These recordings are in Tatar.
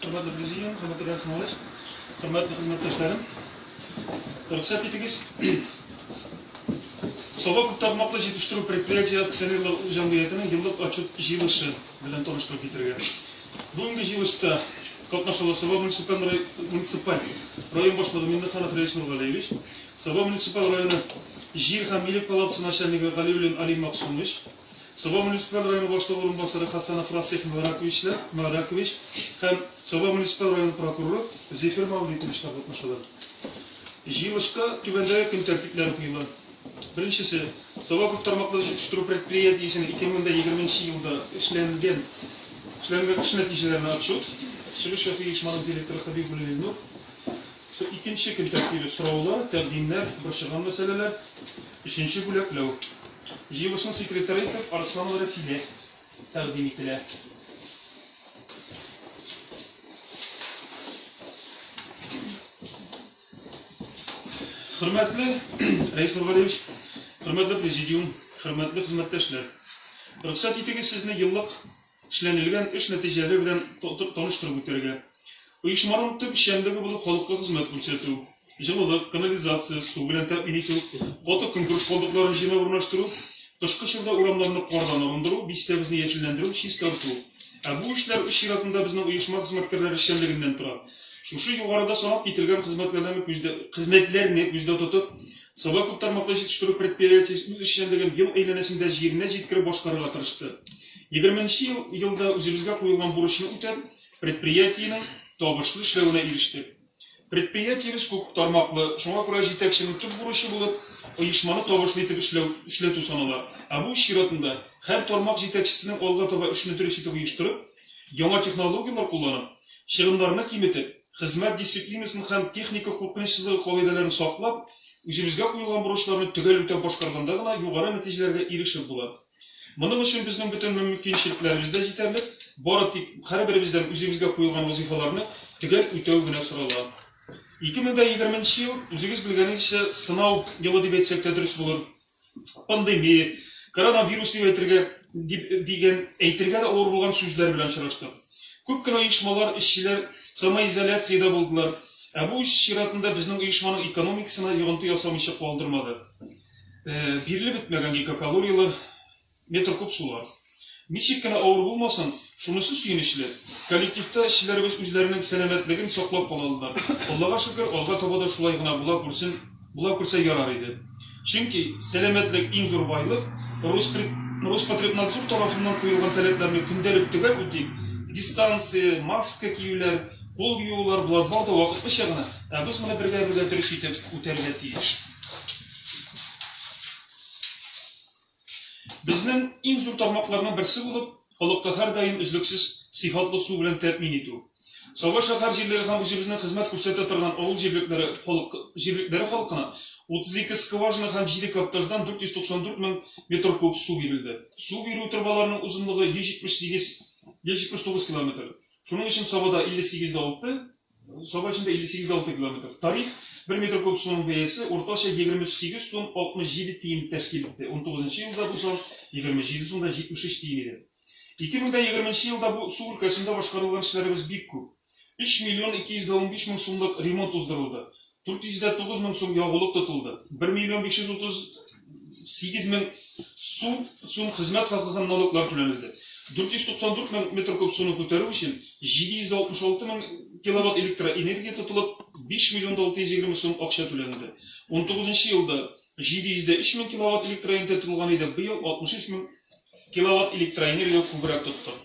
Хөрмәтле президиум, хөрмәтле Рәис Нургалиевич, хөрмәтле хезмәттәшләрем, рөхсәт итегез. Саба күптармаклы җитештерү предприятие акционерлар җәмгыятенең еллык отчет җыелышы белән таныштырып китәргә. Бүгенге җыелышта катнашалар Саба муниципаль муниципаль район башлыгы Миннеханов Рәис Нургалиевич, Саба муниципаль районы җир һәм милек палатасы начальнигы Галиуллин Алим Максумович, Саба муниципаль районы башлыгы урынбасары Хасанов Расих Мөбарәковичлар, Мөбарәкович һәм Саба муниципаль районы прокуроры Зефир Мәүлитовичлар катнашалар. Җыелышка түбәндәге көн тәртипләре куела. Беренчесе, Саба күптармаклы җитештерү предприятиесенең 2020 нче елда эшләнгән эшләнгән эш нәтиҗәләренә отчет. Чыгыш ясый оешманың директоры Хәбибуллин Илнур. Икенче көн тәртибе, сораулар, тәкъдимнәр, борчыган мәсьәләләр. Өченче бүләкләү. Җыелышның секретаре итеп Арсланова Рәсилә тәкъдим ителә. Хөрмәтле Рәис Нургалиевич, хөрмәтле президиум, хөрмәтле хезмәттәшләр. Рөхсәт итегез сезне еллык эшләнелгән эш нәтиҗәләре белән таныштырып үтәргә. Оешманың төп эшчәнлеге булып халыкка хезмәт күрсәтү, җылылык, канализация, су белән тәэмин итү, каты көнкүреш калдыкларын җыйнап урнаштыру, кышкы чорда урамнарны кардан арындыру, бистәбезне яшелләндерү, чистарту. Ә бу эшләр үз чиратында безнең оешма хезмәткәрләре эшчәнлегеннән тора. Шушы югарыда санап кителгән хезмәтләрне күздә хезмәтләрне күздә тотып, Саба күптармаклы җитештерү предприятиесе үз эшчәнлеген ел әйләнәсендә җиренә җиткереп башкарырга тырышты. Егерменче ел елда үзебезгә куелган бурычны үтәп, предприятиенең табышлы эшләвенә ирештек. Предприятиебез күп тармаклы, шуңа күрә җитәкченең төп бурычы булып, оешманы табышлы итеп эшләү, эшләтү санала. Ә бу үз чиратында, һәр тармак җитәкчесенең алга таба эшне дөрес итеп оештырып, яңа технологияләр кулланып, чыгымнарны киметеп, хезмәт дисциплинасын һәм техника куркынычсызлыгы кагыйдәләрен саклап, үзебезгә куелган бурычларны төгәл үтәп башкарганда гына югары нәтиҗәләргә ирешеп була. Моның өчен безнең бөтен мөмкинчелекләребез дә җитәрлек, бары тик һәрберебездән үзебезгә куелган вазыйфаларны төгәл үтәү генә сорала. 2020 нче ел, үзегез белгәнегезчә, сынау елы дип әйтсәк тә дөрес булыр. Пандемия, коронавирус дип әйтергә дип дигән әйтергә дә авыр булган сүзләр белән очраштык. Күп кенә оешмалар, эшчеләр самоизоляциядә булдылар. Ә бу үз чиратында безнең оешманың экономикасына йогынты ясамыйча калдырмады. Бирелеп бетмәгән гигакалорияләр, метр куб сулар. Ничек кенә авыр булмасын, шунысы сөенечле, коллективта эшчеләребез үзләренең сәламәтлеген саклап кала алдылар. Аллага шөкер, алга таба да шулай гына була күрсен, була күрсә ярар иде. Чөнки сәламәтлек иң зур байлык, Роспотребнадзор тарафыннан куелган таләпләрне көндәлек төгәл үтик, дистанция, маска киюләр, кул юулар, болар бар да вакытлыча гына, ә без моны бергә-бергә дөрес итеп үтәргә тиеш. Безнең иң зур тармакларның берсе булып, халыкка һәрдаим өзлексез сыйфатлы су белән тәэмин итү. Саба шәһәр җирлеге һәм үзебезнең хезмәт күрсәтә торган авыл җирлекләре халык җирлекләре халкына 32 скважина һәм 7 каптаждан 494 мең метр куб су бирелде. Су бирү торбаларының озынлыгы 178 179 километр. Шуның өчен Сабада 58,6, Саба эчендә 58,6 километр. Тариф, бер метр куб суның бәясе уртача 28 сум 67 тиен тәшкил итте. Унтугызынчы елда бу сан 27 сум да 73 тиен иде. 2020 елда бу су өлкәсендә башкарылган эшләребез бик күп. 3 миллион 215 мең сумлык ремонт уздырылды. 409 мең сум ягулык тотылды. 1 миллион 538 мең сум сум хезмәт хакы һәм налоглар түләнелде. 494 мең метр куб суны күтәрү өчен 766 мең киловатт электроэнергия тотылып, 5 миллион 620 сум акча түләнде. 19 елда 703 мең киловатт электроэнергия тотылган иде, быел 63 мең киловатт электроэнергия күбрәк тоттык.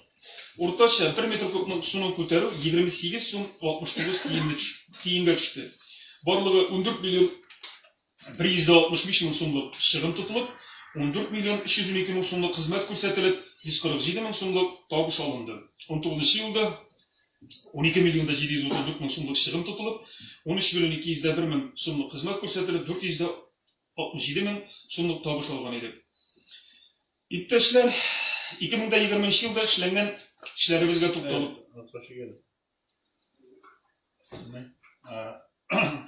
Уртача бер метр кубның суның күтәрү 28 сум 69 тиенне тиенгә төште. Барлыгы 14 миллион 165 мең сумлык чыгым тотылып, 14 миллион 312 мең сумлык хезмәт күрсәтелеп, 147 мең сумлык табыш алынды. 19 елда 12 миллион да 734 мең сумлык чыгым тотылып, 13 миллион 201 мең сумлык хезмәт күрсәтелеп, 467 мең сумлык табыш алган идек. Иптәшләр, 2020 нче елда эшләнгән эшләребезгә тукталып.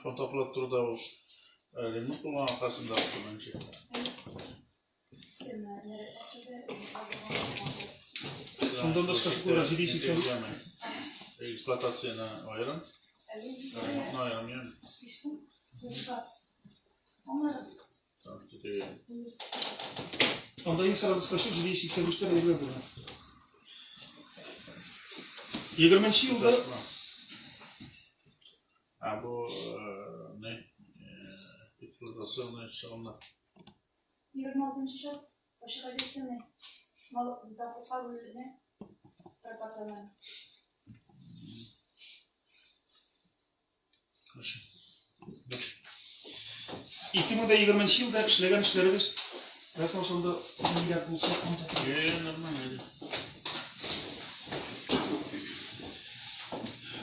Фотоаппарат турында ул ремонт булган аркасында беренче. Шундан да чыга шул 783. Эксплуатацияне аерым, ремонтны аерым, яме. Там что теге Анда ел сразу скажу, 783 тән әйбер булган. 20 елда А бу не эксплуатационный чыгымнар. 26 счет общехозяйственный мал доходка бүленә пропорционально. Хорошо. Дальше. 2020 елда эшләгән эшләребез рәсмән шунда миллиард булса, анда Нормально иде.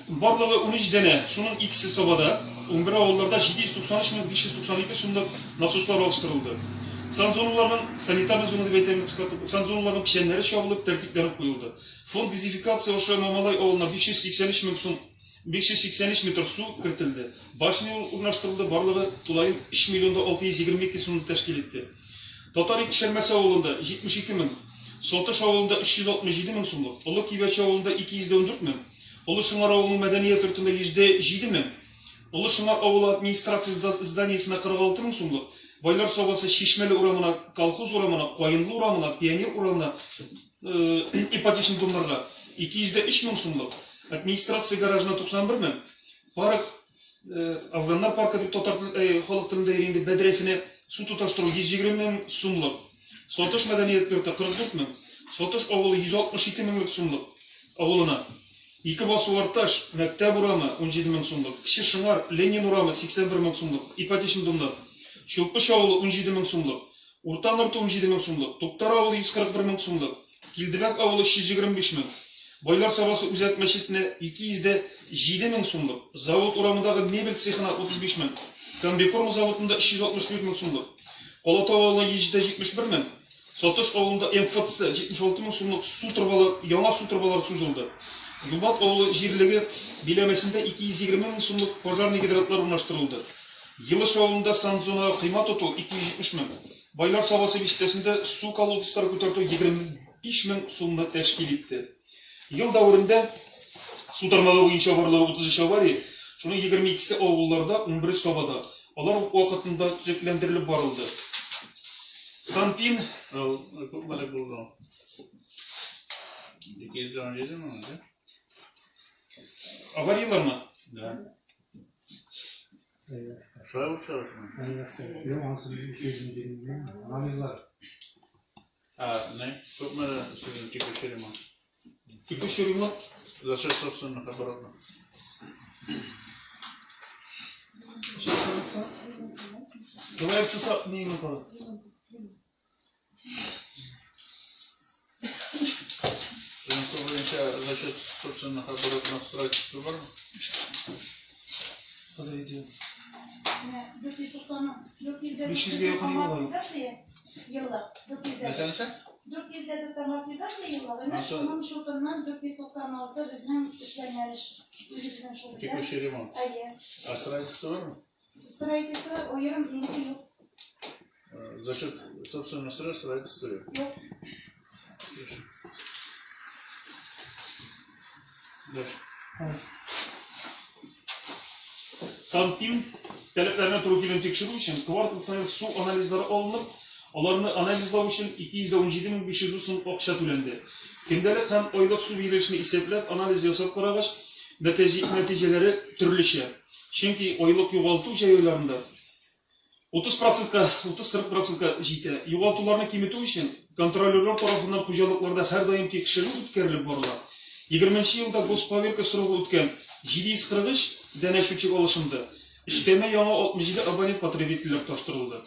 Барлыгы 13 данә, шуның икесе Сабада, 11 авылларда 793 592 сумлык насослар алыштырылды. Санзоналарның, санитарный зона дип әйтәм, кыскартып, санзоналарның печәннәре чабылып, тәртипләнеп куелды. Фонд газификация аша Мамалай авылына 583 мең сум 583 метр су кертелде. Башня урнаштырылды, барлыгы тулаем 3 миллион да 622 сумны тәшкил итте. Татар Икшермәсе авылында 72 мең, Сатыш авылында 367 мең сумлык, Олы Кибәче авылында 214 мең, Олы Шыңар авылының мәдәният йортында 107 мең, Олы Шыңар авылы администрация зданиесенә 46 мең сумлык, Байлар Сабасы Чишмәле урамына, Колхоз урамына, Каенлы урамына, Пионер урамына, ипотечный домнарга 203 мең сумлык, администрация гаражына 91 мең, парк Афганнар паркы дип татар халык телендә йөри инде, бәдрәфенә су тоташтыру 120 мең сумлык, Сатыш мәдәният йорты 44 мең, Сатыш авылы 162 меңлек сумлык авылына, Ике басу Арташ, Мәктәп урамы 17 мең сумлык, Кече Шыңар, Ленин урамы 81 мең сумлык, ипотечный домнар, Чулпыч авылы 17 мең сумлык, Урта Норты 17 мең сумлык, Туктар авылы 141 мең сумлык, Килдебәк авылы 325 мең, Байлар Сабасы үзәк мәчетенә 207 мең сумлык, Завод урамындагы мебель цехына 35 мең, комбикорм заводында 364 мең сумлык, Калатау авылына 171 мең, Сатыш авылында МФЦ 76 мең сумлык су торбалар, яңа су торбалары сузылды. Дубат авылы җирлеге биләмәсендә 220 мең сумлык пожарный гидрантлар урнаштырылды. Елыш авылында санзонага койма тоту 270 мең, Байлар Сабасы бистәсендә су колодецлары күтәртү 25 мең сумны тәшкил итте. Ел дәверендә су тармагы буенча барлыгы 33 авария, шуның 22-се авылларда, 11-е Сабада. Алар вакытында төзекләндерелеп барылды. Санпин Ул күпмелек булды? 217 мең, да? Аварияләрме? Да. Шулай булып чыга. Юк, анысы 220 мең. Анализлар. А, не? Күпме сезнең текущий ремонт? Текущий ремонт. За счет собственных оборотов. Говорится, не кала. Финансы буенча за счет собственных оборотных строительства бармы? Хәзер әйтәм. Менә 490, 404 500 гә якын ел була. амортизация еллык. 404. Нәрсә-нәрсә? 404 амортизация еллык. Менә Нәрсә? шуның счетыннан 496 безнең эшләнгән эш. Үзебезнең шул. Текущий ремонт. Әйе. А строительство бармы? Строительство аерым инде юк. За счет собственных средств строительство юк. Юк. Дальше. Санпин таләпләренә туры килүен тикшерү өчен квартал саен су анализлары алынып, аларны анализлау өчен 217 500 сум акча түләнде. Көндәлек һәм айлык су бирелешне исәпләп, анализ ясап карагач, нәтиҗәләре төрлечә. Чөнки айлык югалту җәй айларында 30 процентка, 30-40 процентка җитә. Югалтуларны киметү өчен контролерлар тарафыннан хуҗалыкларда һәрдаим тикшерү үткәрелеп барыла. 20 елда госповерка срогы үткән 743 данә счетчик алышынды. Өстәмә яңа 67 абонент потребительләр тоташтырылды.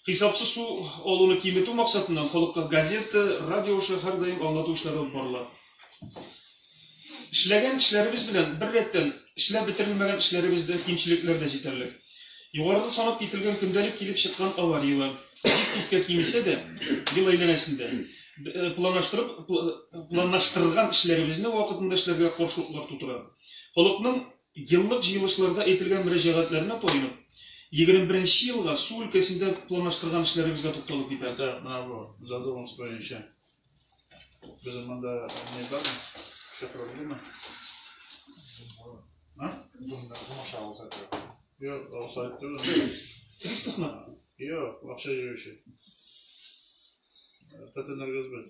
Хисапсыз су алуны киметү максатыннан халыкка газета, радио аша һәрдаим аңлату эшләре алып барыла. Эшләгән эшләребез белән бер рәттән эшләп бетерелмәгән эшләребездә кимчелекләр дә җитәрлек. Югарыда санап кителгән көндәлек килеп чыккан аварияләр бик күпкә кимесә дә, ел әйләнәсендә планлаштырып планлаштырылган эшләребезне вакытында эшләргә каршылыклар тудыра. Халыкның еллык җыелышларда әйтелгән мөрәҗәгатьләренә таянып, 21 нче елга су өлкәсендә планлаштырган эшләребезгә тукталып китәм. Да, менә бу задумался буенча. Безнең монда не бармы? Шифрлыймы? А? Зум, зум аша алса тора. Юк, офсайд түгел. Приставны? Юк, акча җыючы. Татэнергосбыт.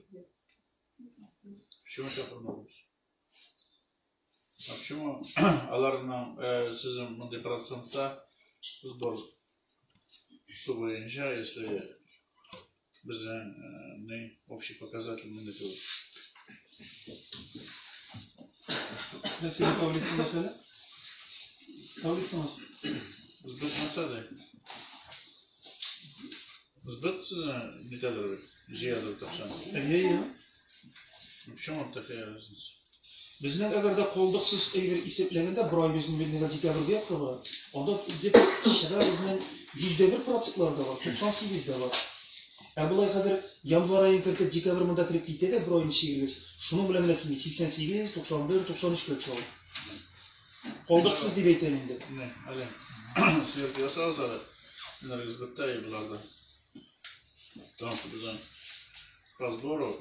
Почему чакырмадыгыз? А почему аларның сезнең мондый процентта сбор су буенча, если безнең ни общий показатель мондый түгел? Нәрсәгә таблицаны сөйлә? Таблицаны. Сбыт нәрсә ди? Сбыт сезне нитәдер бит, җыядыр бит акчаны. Әйе, әйе. Почему такая разница? Безнең әгәр дә калдыксыз әйбер исәпләгәндә, бер ай безнең бит декабрьгә якын, анда где-то чыга безнең 101 процентлар да бар, 98 дә бар. Ә болай хәзер январь аен кертеп, декабрь монда кереп китә дә, бер айны чигергәч, шуның белән генә кими 88, 91, 93 кебек шул. Калдыксыз дип әйтәм инде. Не, әле сверка ясагыз әле. Энергосбытта и боларда. Потому что безнең по сбору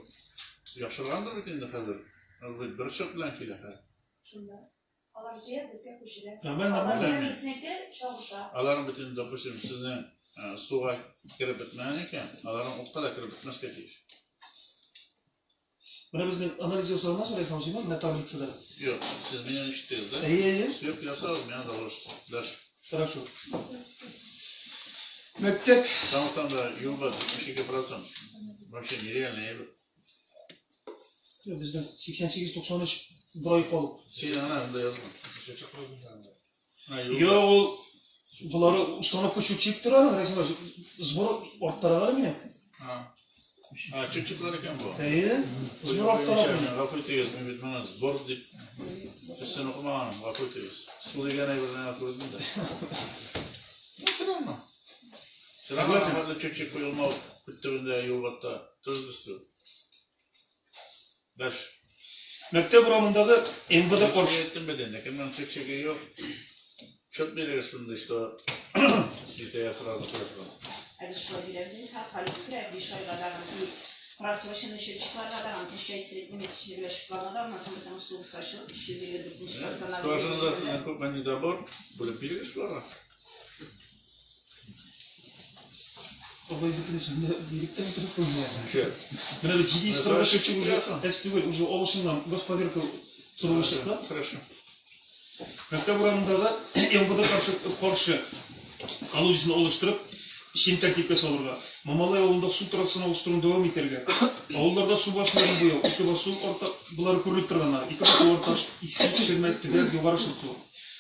яхшыргандыр бит инде хәзер. Ул бит бер счет белән килә хәзер. Шунда. Алар җыя, безгә күчерә. Нормаль, нормаль. Алар безнеке чагыша. Аларның бит инде, допустим, сезнең суга кереп бетмәгән икән, аларның утка да кереп бетмәскә тиеш. Менә безнең анализ ясалган соң, Рәйхан Зиман, менә таблицада. Юк, сез мине ишеттегез, да? Әйе, әйе. Сверка ясагыз, миңа доложите. Дальше. Хорошо. Мәктәп. Потому что там да, юлга 72%. Вообще нереально әйбер. Безнең 88-93 бер ай калып. Син ана анда язма. Юк, ул болары установка счетчик тора, Рәйхан сбор арттыра әле минем. А, счетчиклар икән бу. Әйе, сбор арттыра минем. Гафу итегез, мин бит моны сбор дип өстен укымаганым, гафу итегез. Су дигән әйберне күрдем дә. Ну, все равно. Все равно Согласен. хәзер счетчик куелмау күт төбендә юлбатта тоз төсле. Дальше. Мәктәп урамындагы МВД каршы. Әйттем бит инде, кемнең чек-чеге юк. Счет бирегез шундый, что иртәгә сразу кереп. Ә без шулай бирәбез инде, һәр халык керә, 5 айга дагын и просроченный счетчикларга дагын, 3 ай средний месячный белән счетларга да, аннан соң бөтен сугыз ачылып, 354 Скважинада постановление. сезнең күпме недобор, бүлеп бирегез шуларга. Абый бөтенесен дә биреп тә бетереп куймый. Че? Менә бит 740 счетчик уже Ясно. әз түгел, уже алышынган госпроверка сорау чыкты. Хорошо. Мәктәп урамындагы МВД каршы каршы колодезны алыштырып, чин тәртипкә салырга. Мамалай авылында су трассасын алыштыруны дәвам итәргә. Авылларда су башняларын буяу, ике басу арта, болары күрелеп торганнар. Ике басу арташ, Иске Ширмәт, Төбәк, Югары Шытсу.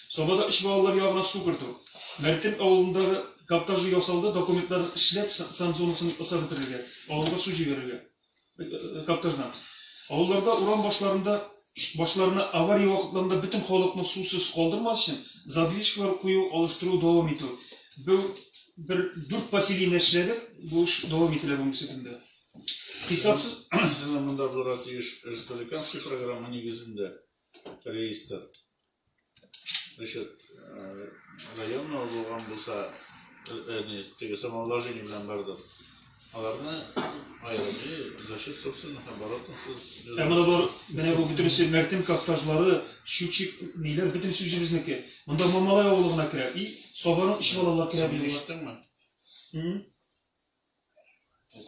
Сабада өч балалар ягына су кертү. Мәртен авылындагы каптажы ясалды, документларын эшләп, сан зонасын ясап бетерергә, авылга су җибәрергә. Каптаждан. Авылларда урам башларында башларына авария вакытларында бөтен халыкны сусыз калдырмас өчен задвижкалар кую, алыштыру дәвам итү. Бу бер дүрт поселение эшләдек, бу эш дәвам ителә бүгенге көндә. Хисапсыз Сезнең монда булырга тиеш республиканский программа нигезендә реестр. Значит, районного булган булса, не, теге самоуложение белән барды. Аларны аерым и за счет собственных оборотов сез Ә менә болар, менә бу бөтенесе Мәртем каптажлары, счетчик, ниләр бөтенесе үзебезнеке. Монда Мамалай авылы гына керә. И Сабаның өч балалар керә Син бит. ишеттеңме?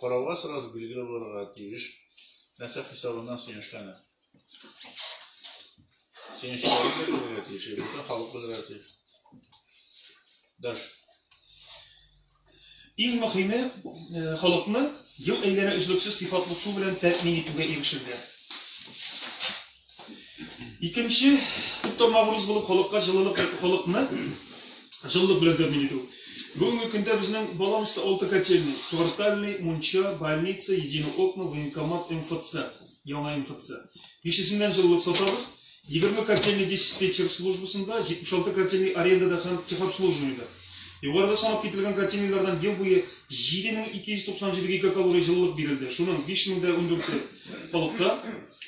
Карауга сразу билгеле булырга тиеш. Нәрсә хисабыннан син эшләнә. Син эшләрен дә белергә тиеш, бөтен халык белергә тиеш. Дальше. Иң мөһиме, халыкны ел әйләнә өзлексез сыйфатлы су белән тәэмин итүгә ирешергә. Икенче төп тармагыбыз булып халыкка җылылык, халыкны җылылык белән тәэмин итү. Бүгенге көндә безнең баланста 6 котельный, квартальный, мунча, больница, единый окна, военкомат, МФЦ, яңа МФЦ. Бишесеннән җылылык сатабыз. 20 котельный диспетчер службасында, 76 котельный арендада һәм техобслуживаниедә. Югарыда санап кителгән котельныйлардан ел буе 7297 гигакалория җылылык бирелде. Шуның 5014 халыкка,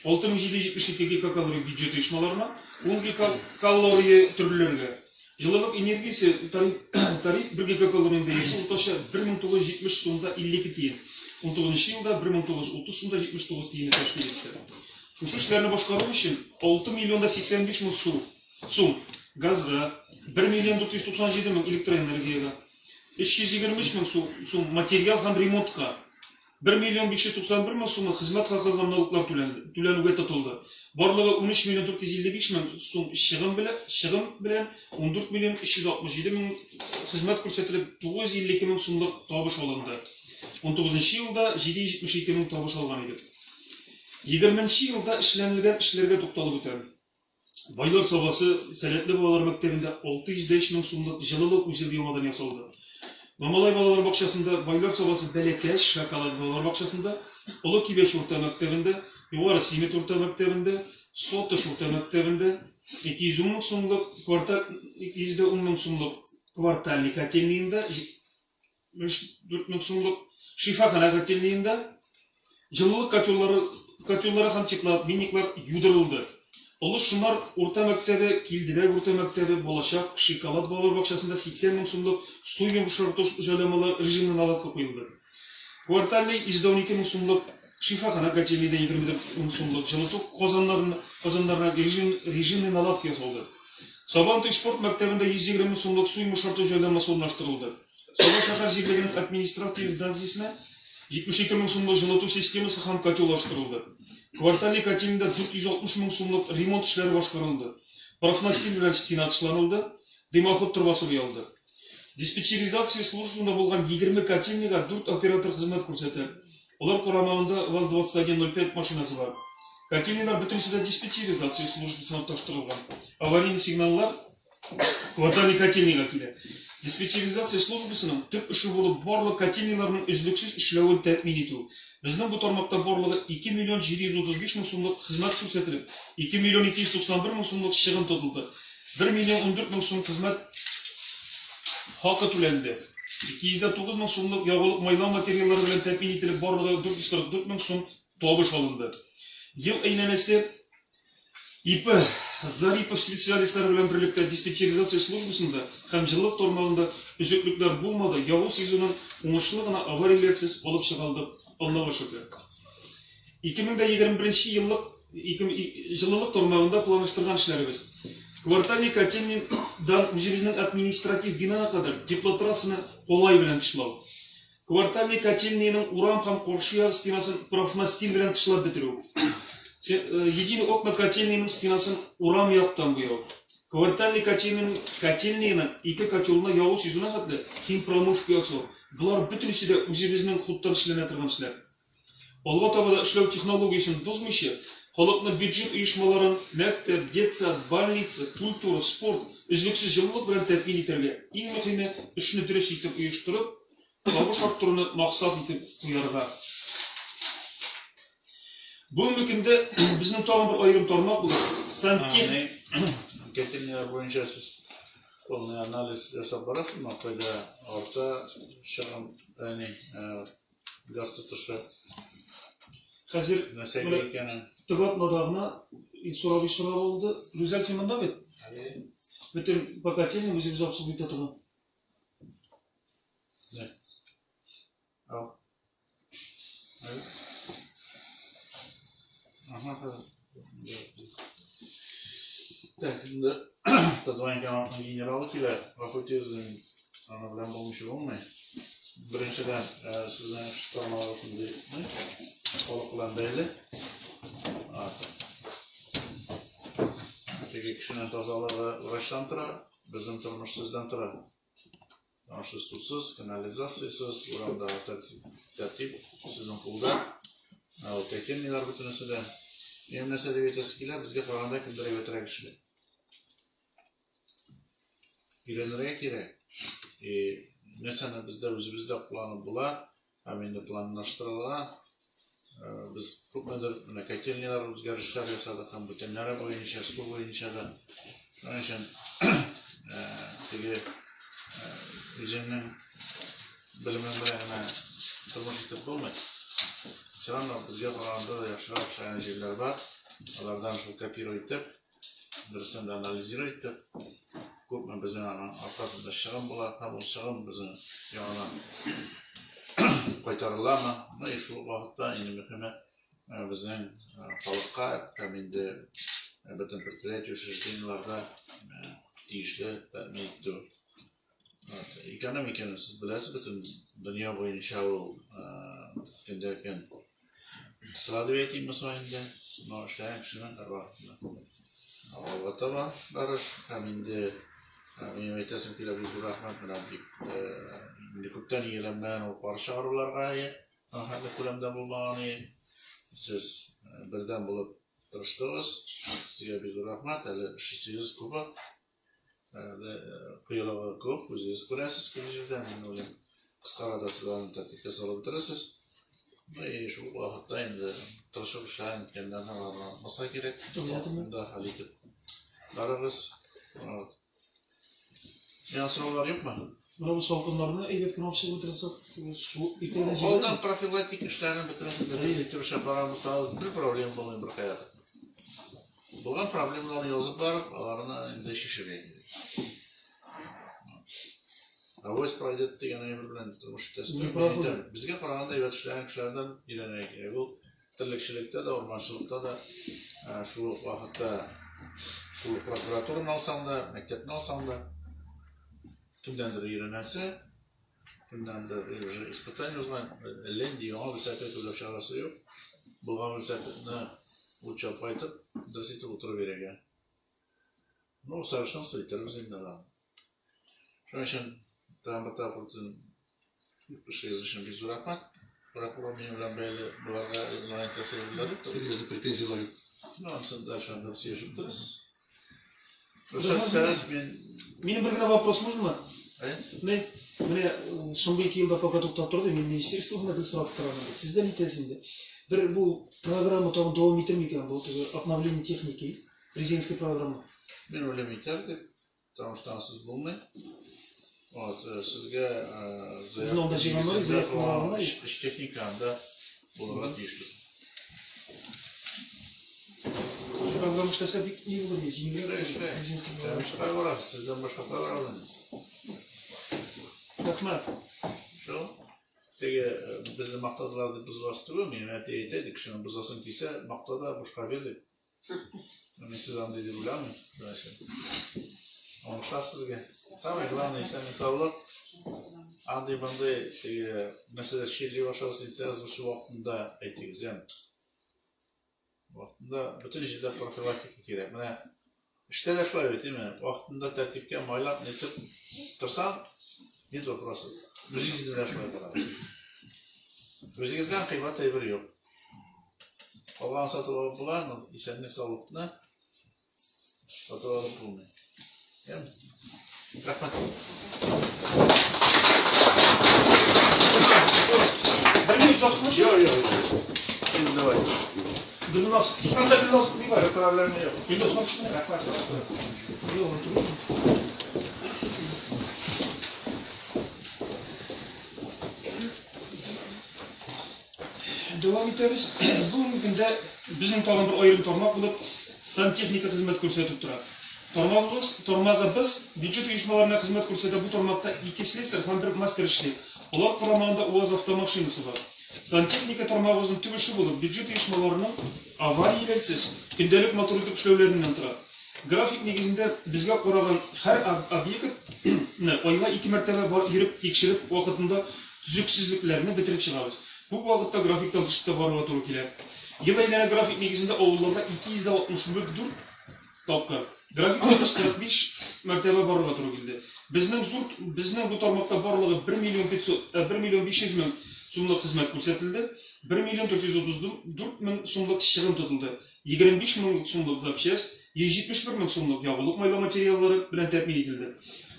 6772 гигакалория бюджет оешмаларына, 10 гигакалория төрлеләргә. Җылылык энергиясе тариф, тариф 1 гигакалорияның бәясе уртача 1970 сумда 52 тиен. 19 елда 1930 сумда 79 тиенне тәшкил итте. Шушы эшләрне башкару өчен 6 миллион да 85 мең сум. газга, 1 миллион 497 мең электроэнергиягә, 323 мең сум материал һәм ремонтка, 1 миллион 591 мең сумы хезмәт хакы һәм налоглар түләнүгә тотылды. Барлыгы 13 миллион 455 мең сум чыгым белән, чыгым белән 14 миллион 367 мең хезмәт күрсәтелеп, 952 мең сумлык табыш алынды. 19 елда 772 мең табыш алган идек. 20 елда эшләнелгән эшләргә тукталып үтәм. Байлар Сабасы сәләтле балалар мәктәбендә 603 мең сумлык җылылык узелы яңадан ясалды. Мамалай балалар бакчасында, Байлар Сабасы Бәләкәч шоколад балалар бакчасында, Олы Кибәч урта мәктәбендә, Югары Симет урта мәктәбендә, Сотыш урта мәктәбендә 210 мең сумлык квартал 210 мең сумлык квартальный котельныенда 74 мең сумлык шифаханә котельныенда җылылык котеллары, котеллары һәм теплообменниклар юдырылды. Олы Шомар урта мәктәбе, Килдебәк урта мәктәбе, Балачак, Шоколад балалар бакчасында 80 мең сумлык су йомшарту җайланмалар режимлы наладка куелды. Квартальный 112 мең сумлык шифаханә котельныйда 24 мең сумлык җылыту казаннарына, казаннарына режим, режимный наладка ясалды. Сабантуй спорт мәктәбендә 120 мең сумлык су йомшарту җайланмасы урнаштырылды. Саба шәһәр җирлегенең административ зданиесенә 72 мең сумлык җылыту системасы һәм котел алыштырылды. Квартальный котельныйда 460 мең сумлык ремонт эшләре башкарылды. Профнастил белән стена тышланылды, дымоход торбасы буялды. Диспетчеризация службасында булган 20 котельныйга 4 оператор хезмәт күрсәтә. Алар карамагында ВАЗ-2105 машинасы бар. Котельныйлар бөтенесе дә диспетчеризация службасына тоташтырылган. Аварийный сигналлар Квартальный котельныйга килә. Диспетчеризация службасының төп эше булып барлык котельныйларның өзлексез эшләвен тәэмин итү. Безнең бу тармакта барлыгы 2 миллион 735 мең сумлык хезмәт күрсәтелеп, 2 миллион 291 мең сумлык чыгым тотылды. 1 миллион 14 мең сум хезмәт хакы түләнде. 209 мең сумлык ягулык майлау материаллары белән тәэмин ителеп, барлыгы 444 мең сум табыш алынды. Ел әйләнәсе ИП Зарипов специалистлары белән берлектә диспетчеризация службасында һәм җылылык тармагында өзеклекләр булмады, ягу сезонын уңышлы гына аварияләрсез алып чыга алдык, Аллага шөкер. 2021 еллык җылылык тармагында планлаштырган эшләребез. Квартальный котельныйдан үзебезнең административ бинага кадәр теплотрассаны калай белән тышлау. Квартальный котельныйның урам һәм каршы як стенасын профнастил белән тышлап бетерү. Единый окна котельныйның стенасын урам яктан буяу. Квартальный котельныйның котельныйның ике котелына ягу сезоны хәтле химпромывка ясау. Болар бөтенесе дә үзебезнең хуттан эшләнә торган эшләр. Алга таба да эшләү технологиясен бозмыйча, халыкны бюджет оешмаларын, мәктәп, детсад, больница, культура, спорт, өзлексез җылылык белән тәэмин итәргә, иң мөһиме, эшне дөрес итеп оештырып, табыш арттыруны максат итеп куярга. Бүгенге көндә безнең тагын бер аерым тармак булып сантехник Котельныйлар буенча сез полный анализ ясап барасызмы? Кайда арта чыгым, ягъни газ тотышы? Хәзер нәрсәгә икәнен. Теге атнада гына Илсур абый сорап алды. Рүзәл, син монда бит? Бөтен по котельным үзебез обслуживать итә торган. Не. Ал. Ага, хәзер. Так, инде Татваньканың генералы килә. Гафу итегез, аны белән булмыйча булмый. Беренчедән, сезнең эш тармагы шундый, халык белән бәйле. Теге кешенең тазалыгы врачтан тора, Безнең тормыш сездән тора. Ашы сусыз, канализациясез, урамдагы тәртип сезнең кулда. Ул котельныйлар бөтенесе дә. Минем нәрсә дип әйтәсе килә, безгә караганда кемдер әйбәтрәк эшли. Өйрәнергә кирәк. И нәрсәне бездә үзебездә кулланып була, Һәм инде планлаштырылган. Без күпмедер менә котельныйлар үзгәрешләр ясадык һәм бүтәннәре буенча, су буенча да. Шуның өчен теге үзеңнең белемең белән генә тормыш итеп булмый. Все равно безгә караганда да яхшырак эшләгән җирләр бар. Алардан шул копировать итеп, Дөрестән дә анализировать итеп, күпме безнең аның аркасында чыгым була, һәм ул чыгым безнең яңадан кайтарыламы? Ну и шул вакытта инде мөһиме безнең халыкка һәм инде бөтен предприятие, учреждениеләрдә тиешле тәэмин итү. Экономиканы сез беләсез, бөтен дөнья буенча ул көндә көн кысыла дип әйтимме соң инде. Но эшләгән кешенең һәрвакытта алга таба барыш һәм инде минем әйтәсем килә, бик зур рәхмәт менә бик инде күптән ияләнмәгән ул пар чыгаруларга, хәтле күләмдә булмаган. Сез бердәм булып тырыштыгыз, сезгә бик зур рәхмәт. Әле эшлисегез күп, әле койрыгы күп, үзегез күрәсез күп җирдә. Мин уйлыйм, кыска арада сез аны тәртипкә салып бетерерсез. Ну и шул вакытта инде тырышып эшләгән иткәннәрне аларны онытмаска кирәк. Вакытында хәл итеп барыгыз. Вот. Миңа сораулар юкмы? Менә бу салкыннарны әйбәт кенә алып чыгып бетерсәк, су итәгә җибәрә. Алдан профилактик эшләрен бетерәсез, дөрес итеп эшләп барган булсагыз, бер проблема булмый бер кая. Булган проблемаларны язып барып, аларны инде чишергә кирәк. Авось пройдет дигән әйбер белән тормыш итәсез. Безгә караганда әйбәт эшләгән кешеләрдән өйрәнергә кирәк. Ул терлекчелектә дә, урманчылыкта да, шул ук вакытта шул ук прокуратураны алсаң да, мәктәпне алсаң да, кемдәндер өйрәнәсе, кемдәндер уже испытание узган, әллә нинди яңа велосипед уйлап чыгарасы юк. Булган велосипедны лучше алып кайтып, дөрес итеп утырып бирергә. Ну, совершенство итәрбез инде аларны. Шуның өчен тагын бер тапкыр бөтен эшегез өчен бик зур рәхмәт. Прокурор минем белән бәйле боларга онлайн әйтәсе әйберләр юк. Серьезный претензияләр юк. Ну, анысын дальше анда сөйләшеп торырсыз. Рөхсәт итсәгез, мин... Минем бер генә вопрос можно? Ә? Менә, менә соңгы ике елда пока туктап торды, мин министерстводан да сорап торам инде. Сездән әйтәсе инде. Бер бу программа тагын дәвам итер микән, бу теге обновление техники, президентская программа? Мин уйлыйм итәр дип, потому что ансыз булмый. Вот, сезгә Безне анда җыйганнар, заявка алганнар. Эш техника анда булырга тиешбез. Программа эшләсә бик ни булыр иде, җиңелрәк булыр. Президентский программа. Кая барасыз? Сездән башка кая барабыз? Рәхмәт. Шул. Теге безне мактадылар дип бозыласы түгел, минем әти әйтә иде, кешене бозасың килсә, макта да бушка бир дип. Мин сез андый дип уйламыйм. Дальше. Уңышлар сезгә. Самое главное, исәнлек саулык. Андый мондый теге нәрсәләр чирли башласа, исәгез шул вакытында әйтегез, яме. Вакытында бөтен җирдә профилактика кирәк. Менә эштә дә шулай бит, әйме? Вакытында тәртипкә майлап нитеп торсаң, нет вопросов. Үзегездә дә шулай карагыз. Үзегездән кыйбат әйбер юк. Калган сатып алып була, но исәнлек саулыкны сатып алып булмый. Яме? Рәхмәт. Бер минут сатып Юк, юк, юк. Инде давай. Гөлназ, анда Гөлназ ни бар? Бер проблема юк. Гөлназ матушка. Рәхмәт. Юк, түгел. Дәвам итәбез. Бүгенге көндә безнең тагын бер аерым тармак булып сантехника хезмәт күрсәтеп тора. Тармагыбыз, тармагыбыз бюджет оешмаларына хезмәт күрсәтә. Бу тармакта ике слесарь һәм бер мастер эшли. Алар карамагында УАЗ автомашинасы бар. Сантехника тармагыбызның төп эше булып бюджет оешмаларының аварияләрсез, көндәлек матур итеп эшләүләреннән тора. График нигезендә безгә караган һәр объектны айга ике мәртәбә бар йөреп тикшереп, вакытында төзексезлекләрне бетереп чыгабыз. Күп вакытта графиктан төшеп тә барырга туры килә. Ел әйләнә график нигезендә авылларда 264 тапкыр, графиктан тыш 45 мәртәбә барырга туры килде. Безнең зур безнең бу тармакта барлыгы 1 миллион 500 1 миллион 500 мең сумлык хезмәт күрсәтелде, 1 миллион 434 мең сумлык чыгым тотылды. 25 мең сумлык запчасть, 171 мең сумлык ягулык майлау материаллары белән тәэмин ителде.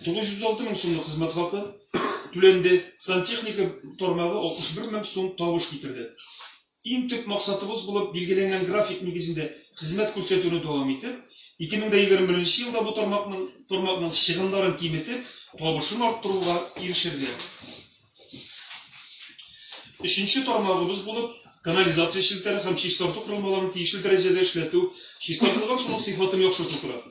906 мең сумлык хезмәт хакы түләнде, сантехника тармагы 61 мең сум табыш китерде. Иң төп максатыбыз булып билгеләнгән график нигезендә хезмәт күрсәтүне дәвам итеп, 2021 елда бу тармакның тармакның чыгымнарын киметеп, табышын арттыруга ирешергә. Өченче тармагыбыз булып канализация челтәре һәм чистарту корылмаларын тиешле дәрәҗәдә эшләтү, чистартылган суның сыйфатын яхшырту тора.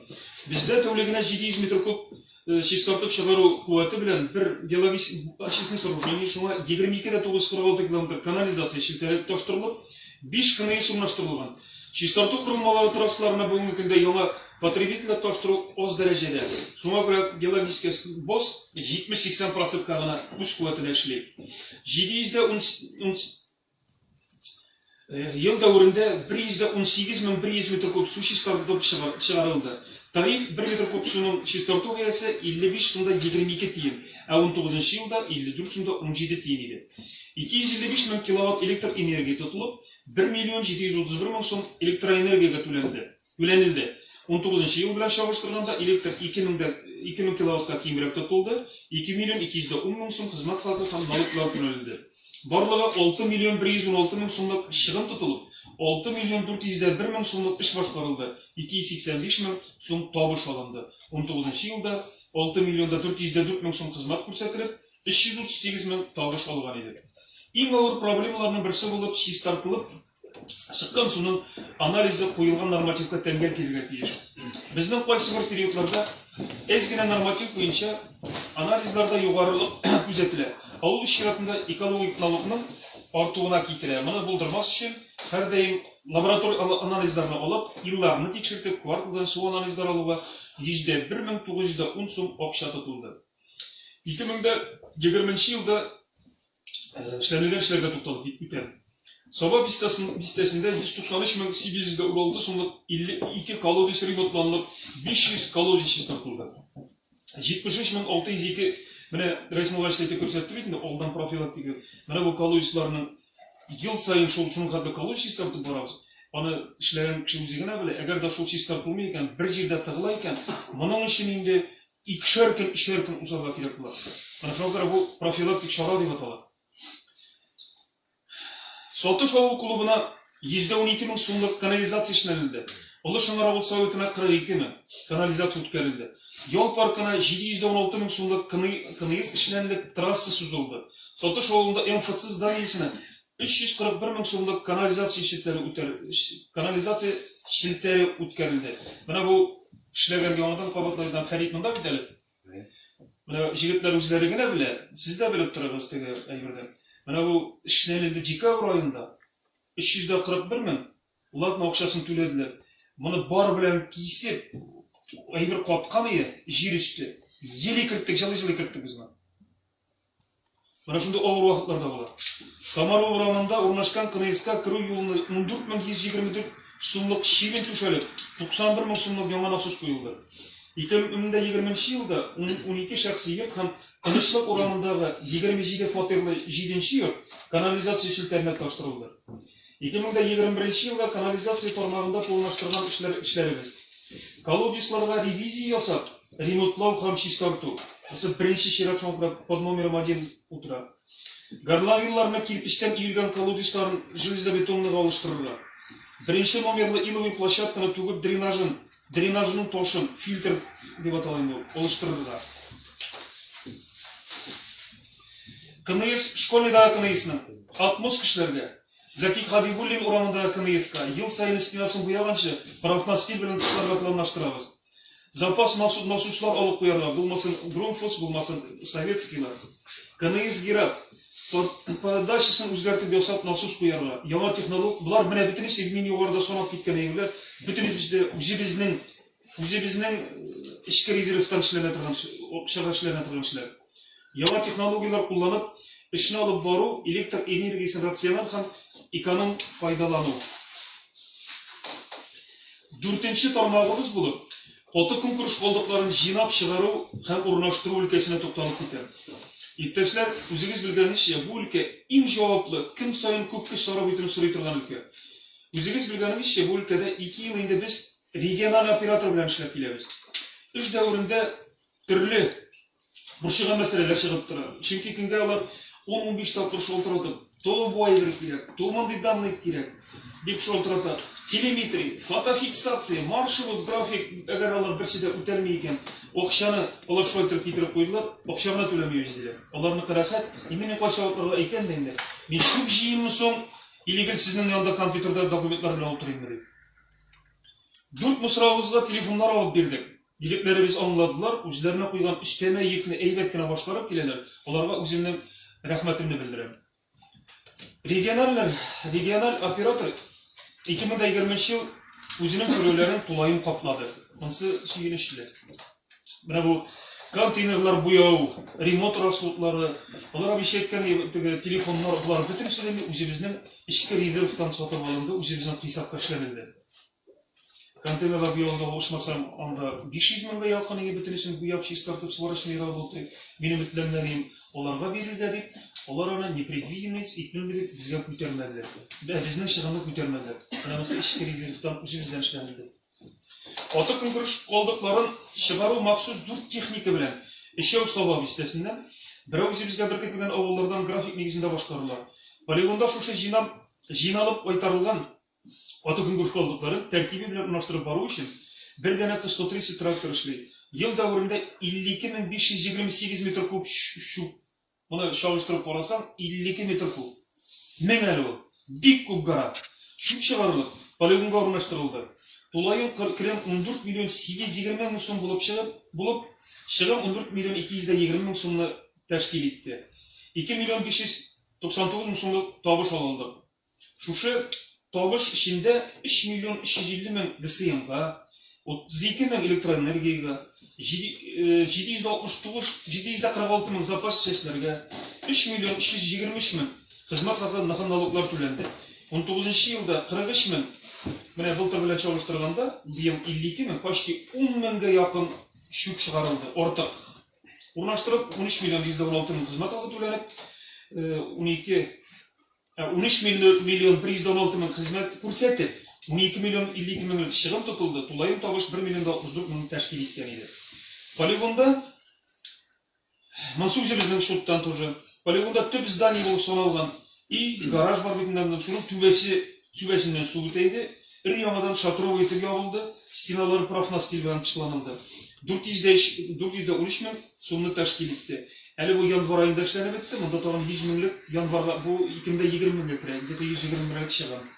Бездә тәүлегенә 700 метр куб чистартып чыгару куәте белән бер биологический очистный сооружение, шуңа 22,946 километр канализация челтәре тоташтырылып, 5 КНС урнаштырылган. Чистарту корылмалары трассаларына бүгенге көндә яңа потребительләр таштыру аз дәрәҗәдә. Шуңа күрә геологический боз 70-80 процентка гына үз куәтенә эшли. 710 Ел дәверендә 118 100 метр куб су чистартылып чыгарылды. Тариф 1 метр куб суның чистарту бәясе 55 сумда 22 тиен, ә 19 нчы елда 54 сумда 17 тиен иде. 255 мең киловатт электр энергия тотылып, 1 миллион 731 мең сум электроэнергиягә түләнде. Түләнелде. 19 нчы ел белән чагыштырганда электр 2000 дә 2000 киловаттка кимрәк тотылды, 2 миллион 210 мең сум хезмәт хакы һәм налоглар түләнелде. Барлыгы 6 миллион 116 мең сумлык чыгым тотылып, 6 миллион 401 мең сумлык эш башкарылды, 285 мең сум табыш алынды. 19 нчы елда 6 миллион да 404 мең сум хезмәт күрсәтелеп, 338 мең табыш алган идек. Иң авыр проблемаларның берсе булып чистартылып Чыккан суның анализы куелган нормативка тәңгәл килергә тиеш. Безнең кайсыбер периодларда әз генә норматив буенча анализларда югарылык күзәтелә. Ә ул үз чиратында экологик налогның артуына китерә. Моны булдырмас өчен һәрдаим лаборатор анализларны алып, елларны тикшертеп, кварталдан су анализлар алуга 101 910 сум акча тотылды. 2020 елда эшләнелгән эшләргә тукталып үтәм. Саба бистәсендә 193 мең 816 сумлык 52 колодец ремонтланылып, 500 колодец чистартылды. 73 мең 602 менә Рәис Муллаевич әйтеп күрсәтте бит инде алдан профилактика. Менә бу колодецларның ел саен шул шуның хәтле колодец чистартып барабыз. Аны эшләгән кеше үзе генә белә. Әгәр дә шул чистартылмый икән, бер җирдә тыгыла икән, моның өчен инде Икешәр көн, өчәр көн узарга кирәк була. Менә шуңа күрә бу профилактик чара дип атала. Сатыш авыл клубына 112 мең сумлык канализация эшләнелде. Олы Шыңар авыл советына 42 мең канализация үткәрелде. Ял паркына 716 мең сумлык КНС эшләнелеп, трасса сузылды. Сатыш авылында МФЦ зданиесенә 341 мең сумлык канализация челтәре үтәр, канализация челтәре үткәрелде. Менә бу эшләгән яңадан кабатлайдан Фәрит монда бит әле. Менә җегетләр үзләре генә белә, сез дә белеп торыгыз теге әйбердән. Менә бу эшләнелде декабрь аенда 341 мең ладно акчасын түләделәр. Моны бар белән кисеп, әйбер каткан ие, җир өсте. Еле керттек, җылы-җылы керттек без моны. Менә шундый авыр вакытларда була. Комаров урамында урнашкан КНСК керү юлына 14124 сумлык щебень түшәлеп, 91 мең сумлык яңа насос куелды. 2020 елда 12 шәхси йорт һәм Тынычлык урамындагы 27 фатирлы 7 нче йорт канализация челтәренә тоташтырылды. 2021 елда канализация тармагында планлаштырган эшләр эшләребез. Колодезларга ревизия ясап, ремонтлау һәм чистарту. Бусы беренче чират шуңа күрә под номером один утыра. Горловинларны кирпечтән өелгән колодезларын железобетонныйга алыштырырга. Беренче номерлы иловый площадканы түгеп дренажын, дренажының тошын, фильтр дип атала инде ул, алыштырырга. КНС, школьныйдагы КНСның отмостка эшләргә. Зәки Хабибуллин урамындагы КНСка ел саен стенасын буяганчы, профнастил белән тышларга планлаштырабыз. Запас насослар алып куярга, булмасын Грунфос, булмасын советскийлар. КНС Герат подачасын үзгәртеп ясап насос куярга. Яңа технолог, болар менә бөтенесе мин югарыда санап киткән әйберләр, бөтенесе үзебезнең Үзебезнең эчке резервтан эшләнә торган акчага эшләнә торган эшләр. Яңа технологияләр кулланып, эшне алып бару, электр энергиясен рациональ һәм эконом файдалану. Дүртенче тармагыбыз булып, каты көнкүреш калдыкларын җыйнап чыгару һәм урнаштыру өлкәсенә тукталып китәм. Иптәшләр, үзегез белгәнечә, бу өлкә иң җаваплы, көн саен күп көч сарыф итүне сорый торган өлкә. Үзегез белгәнегезчә, бу өлкәдә ике ел инде без Региональ оператор белән эшләп киләбез. Эш дәверендә төрле борчыган мәсьәләләр чыгып тора. Чөнки көнгә алар 10-15 тапкыр шалтыратып, то бу әйбер кирәк, то мондый данный кирәк дип шалтырата. Телеметрия, фотофиксация, маршрут, график, әгәр алар берсе дә үтәлми икән, акчаны алар шулай итеп китереп куйдылар, акча гына түләмибез диләр. Аларныкы рәхәт. Инде мин кайсы вакытларда әйтәм дә инде, мин чүп җыйыйммы соң, или гел сезнең янда компьютерда документлар белән утырыйммы дип. Дүрт мусравызга телефоннар алып бирдек. Егетләребез аңладылар, үзләренә куйган өстәмә йөкне әйбәт кенә башкарып киләләр. Аларга үземнең рәхмәтемне белдерәм. Региональләр, региональ оператор 2020 ел үзенең түләүләрен тулаем каплады. Монысы сөенечле. Менә бу контейнерлар буяу, ремонт расходлары, алар абыйча әйткән теге телефоннар, болар бөтенесе дә үзебезнең эчке резервтан сатып алынды, үзебезнең хисапка эшләнелде. Контейнерлар буяуда алышмасам, анда 500 меңгә якын иде бөтенесен буяп, чистартып, сварочный работы. Мин өметләнгән аларга бирергә дип, алар аны непредвиденный итмим дип безгә күтәрмәделәр. Безнең чыгымны күтәрмәделәр. Менә монысы эчке резервтан үзебездән эшләнелде. Каты көнкүреш калдыкларын чыгару махсус дүрт техника белән өчәү Саба бистәсеннән, берәү үзебезгә беркетелгән авыллардан график нигезендә башкарыла. Полигонда шушы җыйнап, җыйналып кайтарылган каты көнкүреш калдыкларын тәртибе белән урнаштырып бару өчен бер данә Т-130 трактор эшли. Ел дәверендә 52 528 метр куб чүп Моны чагыштырып карасаң, 52 метр куб. Мең әле ул. Бик күп гора. Чүп чыгарылып, полигонга урнаштырылды. Тулаем керем 14 миллион 820 мең сум булып чыгып, булып, чыгым 14 миллион 220 мең сумны тәшкил итте. 2 миллион 599 мең сумлык табыш алындык. Шушы табыш эчендә 3 миллион 350 мең ГСМга, 32 мең электроэнергиягә, 769 746 мең запас частьләргә, 3 миллион 323 мең хезмәт хакы һәм налоглар түләнде. 19 елда 43 мең, менә былтыр белән чагыштырганда, быел 52 мең, почти 10 меңгә якын чүп чыгарылды, артык. Урнаштырып, 13 миллион 116 мең хезмәт хакы түләнеп, 12 13 миллион 116 мең хезмәт күрсәтеп, 12 миллион 52 меңлек чыгым тотылды, тулаем табыш 1 миллион 64 мең тәшкил иткән иде. Полигонда монысы үзебезнең счеттан тоже. Полигонда төп здание булып саналган и гараж бар бит инде, шуның түбәсе түбәсеннән су үтә иде. Өр-яңадан шатровый итеп ябылды, стеналары профнастил белән тышланылды. 413 мең сумны тәшкил итте. Әле бу январь аенда эшләнеп бетте, монда тагын 100 меңлек январьга, бу 2020 меңгә керә, где-то 120 меңлек чыгым.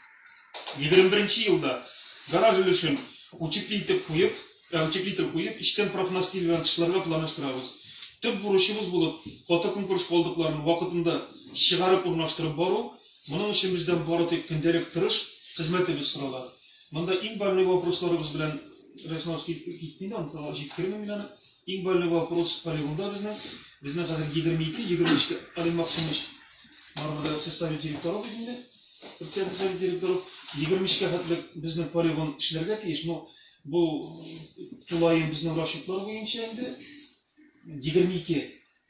21 елда гараж өлешен утеплитель куеп, утеплитель куеп, эчтән профнастил белән тышларга планлаштырабыз. Төп бурычыбыз булып, каты көнкүреш калдыкларын вакытында чыгарып урнаштырып бару, Моның өчен бездән бары тик көндәлек тырыш хезмәтебез сорала. Монда иң больной вопросларыбыз белән Рәсмов китте инде, аны җиткермим мин аны. Иң больной вопрос полигонда безнең. Безнең хәзер 22, 23 Алим Максумович барыбер сез совет директоры бит инде. Председатель совет директоры 23-кә хәтле безнең полигон эшләргә тиеш. Но бу тулаем безнең расчетлар буенча инде 22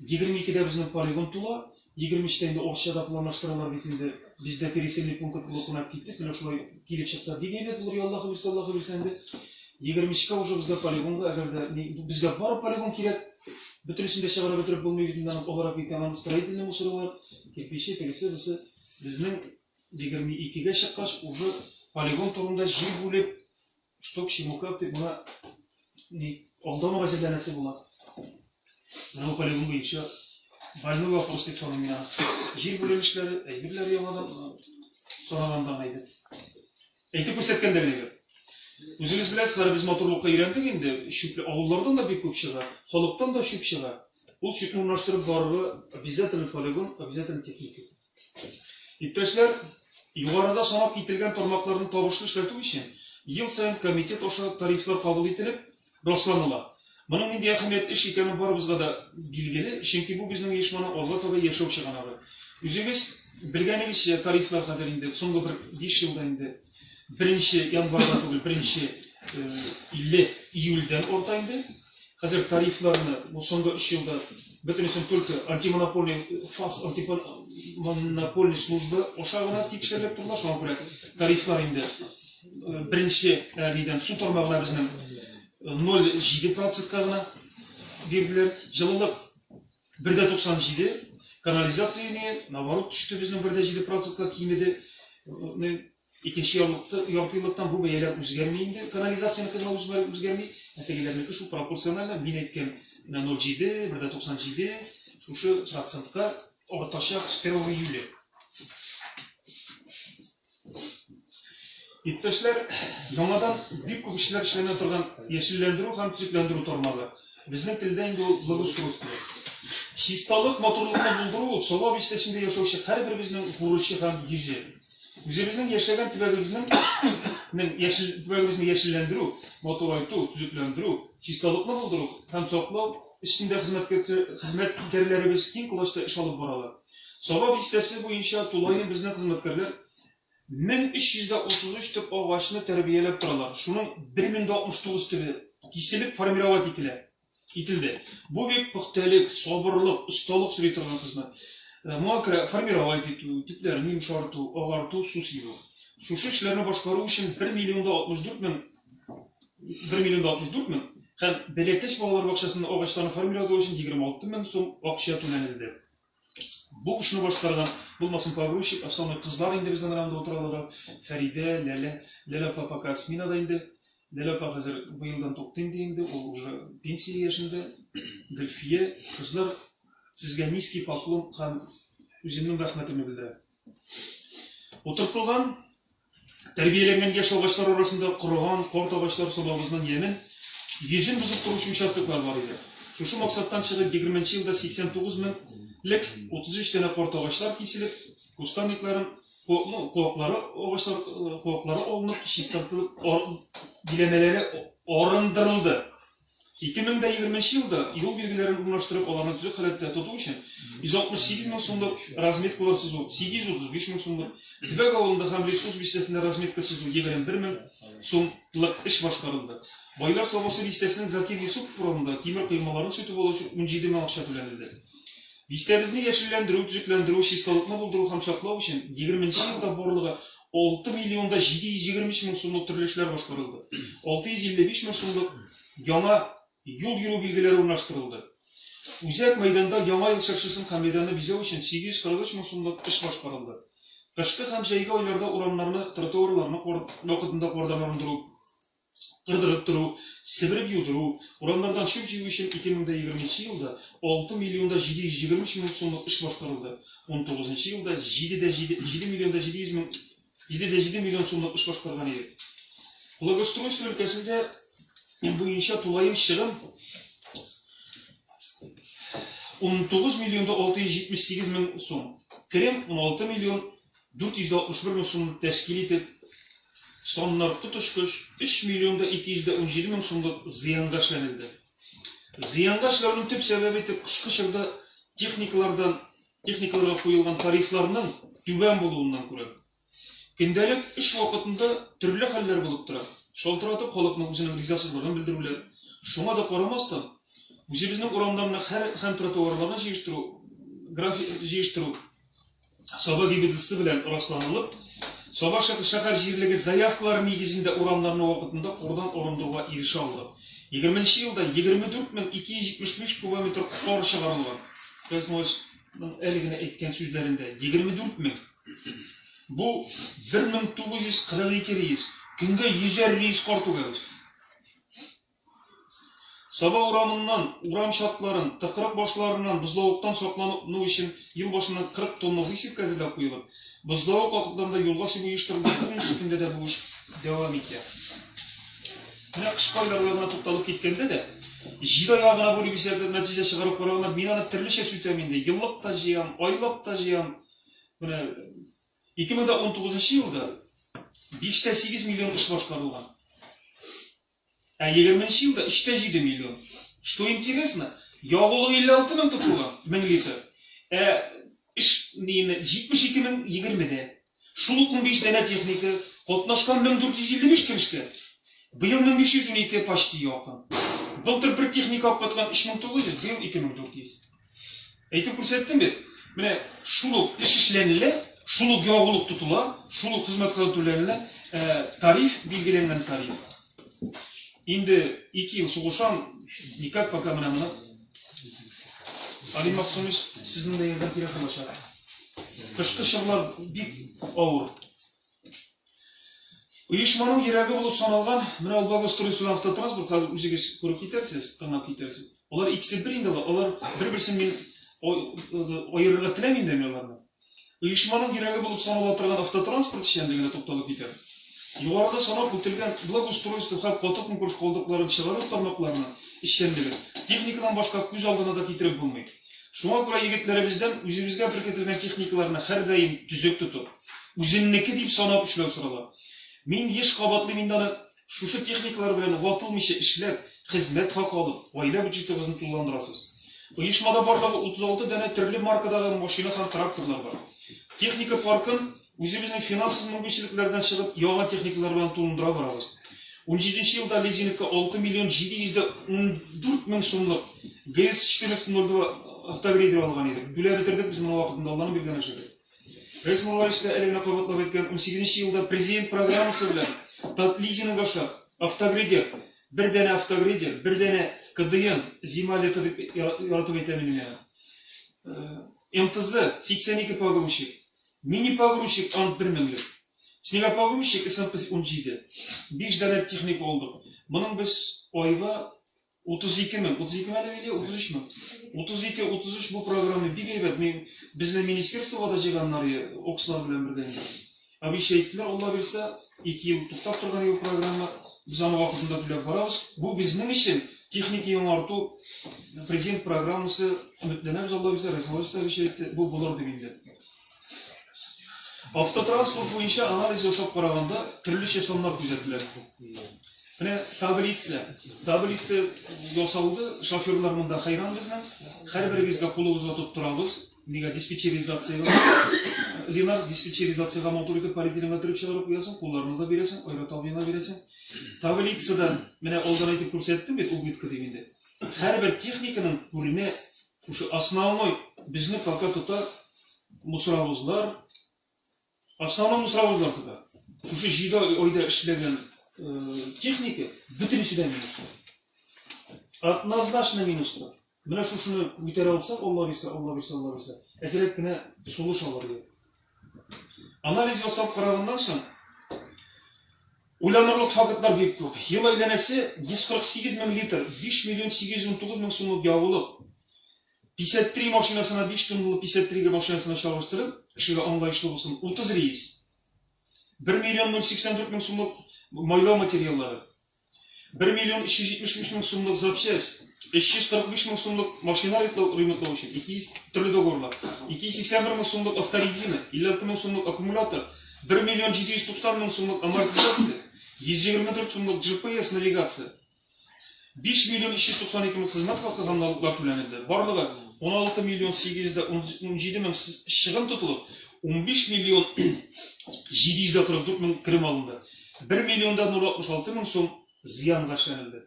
22-дә безнең полигон тула, 23-тә инде Арчада планлаштыралар бит инде. Бездә пересыльный пункт булып кунак киттек. Менә шулай килеп чыкса, бик әйбәт булыр, Аллаһы бирсә, Аллаһы бирсә инде. 23-кә уже безгә полигонга, әгәр дә безгә бары полигон кирәк, бөтенесен дә чыгарып бетереп булмый бит инде, аларак бит аның строительный мусоры бар, кирпиче, тегесе, бусы. Безнең 22-гә чыккач, уже полигон турында җир бүлеп, Что к чему, как дип моңа ни алдан ук әзерләнәсе була. Менә бу полигон буенча больной вопрос дип саныйм мин аны. Җир бүленешләре, әйберләр яңадан санаганда гына әйбәт. Әйтеп күрсәткәндә генә әйбәт. Үзегез беләсез, хәзер без матурлыкка өйрәндек инде. Чүпле авыллардан да бик күп чыга, халыктан да чүп чыга. Ул чүпне урнаштырып барырга обязательно полигон, обязательно техника. Иптәшләр, югарыда санап кителгән тармакларны табышлы эшләтү өчен ел саен комитет аша тарифлар кабул ителеп, расланыла. Моның нинди әһәмиятле эш икәне барыбызга да билгеле, чөнки бу безнең оешманың алга таба яшәү чыганагы. Үзегез белгәнегезчә, тарифлар хәзер инде соңгы бер 5 елда инде беренче январьда түгел, беренче 50 июльдән арта инде. Хәзер тарифларны бу соңгы өч елда бөтенесен только антимонопольный ФАС антимонопольный служба аша гына тикшерелеп торыла. Шуңа күрә тарифлар инде беренче нидән су тармагына безнең 0,7 процентка гына бирделәр. Җылылык 1,97, канализация не, наоборот, төште безнең 1,7 процентка кимеде. Икенче ярлыкты, ярты еллыктан бу бәяләр үзгәрми инде, канализациянеке генә үзгәрми, ә тегеләрнеке шул пропорционально, мин әйткән менә 0,7, 1,97, шушы процентка артачак с 1 июля. Иптәшләр, яңадан бик күп эшләр эшләнә торган яшелләндерү һәм төзекләндерү тармагы. Безнең телдә инде ул благоустройство. Чисталык, матурлыкны булдыру ул Саба бистәсендә яшәүче һәрберебезнең бурычы һәм йөзе. Үзебезнең яшәгән төбәгебезнең нең яшел төбәгебезне яшелләндерү, матурайту, төзекләндерү, чисталыкны булдыру һәм саклау өстендә хезмәткәрләребез киң колачта эш алып баралар. Саба бистәсе буенча тулаем безнең хезмәткәрләр 1333 төп агачны тәрбияләп торалар. Шуның 1069 төбе киселеп формировать ителә. Ителде. Бу бик пөхтәлек, сабырлык, осталык сорый торган хезмәт. Э, моңа керә формировать итү, төпләрне йомшарту, агарту, су сибү. Шушы эшләрне башкару өчен 1 миллион да 64 мең 1 миллион да 64 мең һәм Бәләкәч балалар бакчасында агачларны формировать өчен 26 мең сум акча түләнелде. Бу эшне башкарган булмасын погрузчик, основной кызлар инде безнең районда утыралар. Фәридә, Ләлә, Ләлә апа пока сменада инде. Ләлә апа хәзер быелдан туктый инде инде, ул уже пенсия яшендә. Гөлфия, кызлар, сезгә низкий поклон һәм үземнең рәхмәтемне белдерәм. Утыртылган Тәрбияләнгән яшь агачлар арасында корыган карт агачлар сабагызның ямен, йөзен бозып торучы участоклар бар иде. Шушы максаттан чыгып, егерменче елда 89 мең лек 33 данә карт агачлар киселеп, кустарникларын, ну, куаклары, агачлар, куаклары алынып, чистартылып, биләмәләре арындырылды. 2020 нче елда юл билгеләрен урнаштырып, аларны төзек халәттә тоту өчен 168 мең сумлык разметкалар сызу, 835 мең сумлык, Төбәк авылында һәм Лесхоз бистәсендә разметка сызу 21 мең сумлык эш башкарылды. Байлар Сабасы бистәсенең Закир Юсупов урамында тимер коймаларын сүтеп алу өчен 17 мең акча түләнелде. Бистәбезне яшелләндерү, төзекләндерү, чисталыкны булдыру һәм саклау өчен 20 нче елда барлыгы 6 миллион да 723 мең сумлык төрле эшләр башкарылды. 655 мең сумлык яңа юл йөрү билгеләре урнаштырылды. Үзәк мәйданда Яңа ел чыршысын һәм мәйданны бизәү өчен 843 мең сумлык эш башкарылды. Кышкы һәм җәйге айларда урамнарны, тротуарларны вакытында кардан арындыру, кырдырып тору, себереп юдыру, урамнардан чүп җыю өчен 2020 нче елда 6 миллион да 723 мең сумлык эш башкарылды. 19 нчы елда 7 дә 7, 7 миллион да 700 мең 7,7 миллион сумлык эш башкарган идек. Благоустройство өлкәсендә буенча тулаем чыгым 19 миллион да 678 мең сум. Керем 16 миллион 461 мең сум тәшкил итеп, саннар коточкыч 3 миллион да 217 мең сумлык зыянга эшләнелде. Зыянга эшләүнең төп сәбәбе итеп кышкы чорда техникалардан техникаларга куелган тарифларның түбән булуыннан күрәм. Көндәлек эш вакытында төрле хәлләр булып тора. Шалтыратып халыкның үзенең ризасызлыгын белдерүләр. Шуңа да карамастан, үзебезнең урамнарны һәр һәм тротуарларны җыештыру, график җыештыру Саба ГИБДДсы белән расланылып, Саба шәһәр җирлеге заявкалары нигезендә урамнарны вакытында кардан арындыруга ирешә алдык. 20 нче елда 24275 кубометр кар чыгарылган. Фәйзмулловичның әле генә әйткән сүзләрендә 24 мең. Бу 1942 рейс. Көнгә йөзәр рейс кар түгәбез. Саба урамыннан, урам чатларын, тыкрык башларыннан бозлавыктан саклану өчен ел башыннан 40 тонна высевка әзерләп куелып, бозлавык вакытларында юлга сибү оештырылды, бүгенге көндә дә бу эш дәвам итә. Менә кышкы айларга гына тукталып киткәндә дә, җиде айга гына бүлеп исәпләп нәтиҗә чыгарып караганда, мин аны төрлечә сүтәм инде, еллык та җыям, айлап та җыям. Менә 2019 елда 5,8 миллион эш башкарылган. Ә 20 нче елда 3,7 миллион. Что интересно, ягулык 56 мең тотылган, мең литр. Ә эш нине 72 мең 20-дә. Шул ук 15 данә техника катнашкан 1455 керешкә. Быел 1512 почти якын. Былтыр бер техника алып кайткан 3900, быел 2400. Әйтеп күрсәттем бит. Менә шул ук эш эшләнелә, шул ук ягулык тотыла, шул ук хезмәт хакы түләнелә, ә тариф билгеләнгән тариф. Инде ике ел сугышам, никак пока менә моны. Алим Максумович, сезнең дә ярдәм кирәк булачак. Кышкы чорлар бик авыр. Оешманың йөрәге булып саналган менә ул благоустройство автотранспорт хәзер үзегез күреп китәрсез, тыңлап китәрсез. Алар икесе бер инде алар, алар бер-берсен мин аерырга теләмим дә мин аларны. Оешманың йөрәге булып санала торган автотранспорт эшчәнлегенә тукталып китәм. Югарыда санап үтелгән благоустройство һәм каты көнкүреш калдыкларын чыгару тармакларының эшчәнлеген техникадан башка күз алдына да китереп булмый. Шуңа күрә егетләребездән үзебезгә беркетелгән техникаларны һәрдаим төзек тотып, Үзеңнеке дип санап эшләү сорала. Мин еш кабатлыйм инде аны, шушы техникалар белән ватылмыйча эшләп, хезмәт хакы алып, гаилә бюджетыгызны тулыландырасыз. Оешмада барлыгы 36 данә төрле маркадагы машина һәм тракторлар бар. Техника паркын үзебезнең финанс мөмкинчелекләрдән чыгып, яңа техникалар белән тулындыра барабыз. Унҗиденче елда лизингка 6 миллион 714 мең сумлык ГС 1402 автогрейдер алган идек. Түләп бетердек без моны вакытында, Алланың биргән эше. Рәис Мурлаевич та әле генә кабатлап әйткән, 18 елда президент программасы белән Татлизинг аша автогрейдер, бер данә автогрейдер, бер данә КДН, зима лето дип яратып әйтәм инде мин аны. МТЗ 82 погрузчик, мини погрузчик Ант 1 меңлек, снегопогрузчик СМП 17, 5 данә техника алдык. Моның без айга 32 мең, 32 әле или 33 мең? 32, 33 бу программа бик әйбәт. Мин безне министерствога да җыйганнар, окслар белән бергә инде. Обещай иттеләр, Алла бирсә, 2 ел туктап торган иде программа. Без аны вакытында түләп барабыз. Бу безнең өчен техника яңарту президент программасы өметләнәбез, Алла бирсә, Рәис Валич та обещай итте, бу булыр дип инде. Автотранспорт буенча анализ ясап караганда, төрлечә саннар күзәтелә. Менә таблица. Таблица ясалды. Шоферлар монда хәйран безнең. Һәрберегезгә кулыгызга тоттырабыз. Нигә диспетчеризация. Ленар диспетчеризациягә матур итеп полиэтиленга төреп чыгарып куясың, кулларына да бирәсең, Айрат абыеңа бирәсең. Таблицада менә алдан әйтеп күрсәттем бит, убытка дип инде. Һәрбер техниканың күренә шушы основной безне пока тота мусоровозлар, Основной мусоровозлар тота. Шушы җиде айда эшләгән техника бөтенесе дә минуста. Однозначно минуста. Менә шушыны күтәрә алсак, Алла бирсә, Алла бирсә, Алла бирсә, әзрәк кенә сулыш алыр идек. Анализ ясап караганнан соң, уйланырлык фактлар бик күп. Ел әйләнәсе 148 мең литр, 5 миллион 819 мең сумлык ягулык. 53 машинасына 5 тонналы 53 машинасына чагыштырып, кешегә аңлаешлы булсын, 30 рейс. 1 миллион 084 мең сумлык майлау материаллары. 1 миллион 375 мең сумлык запчасть, 345 мең сумлык машина ремонтлау өчен, 200 төрле договорлар, 281 мең сумлык авторезина, 56 мең сумлык аккумулятор, 1 миллион 790 мең сумлык амортизация, 124 сумлык GPS навигация. 5 миллион 392 мең хезмәт хакы һәм налоглар түләнелде. Барлыгы 16 миллион 817 мең чыгым тотылып, 15 миллион 744 мең керем алынды. 1 миллион да 066 мең сум зыянга эшләнелде.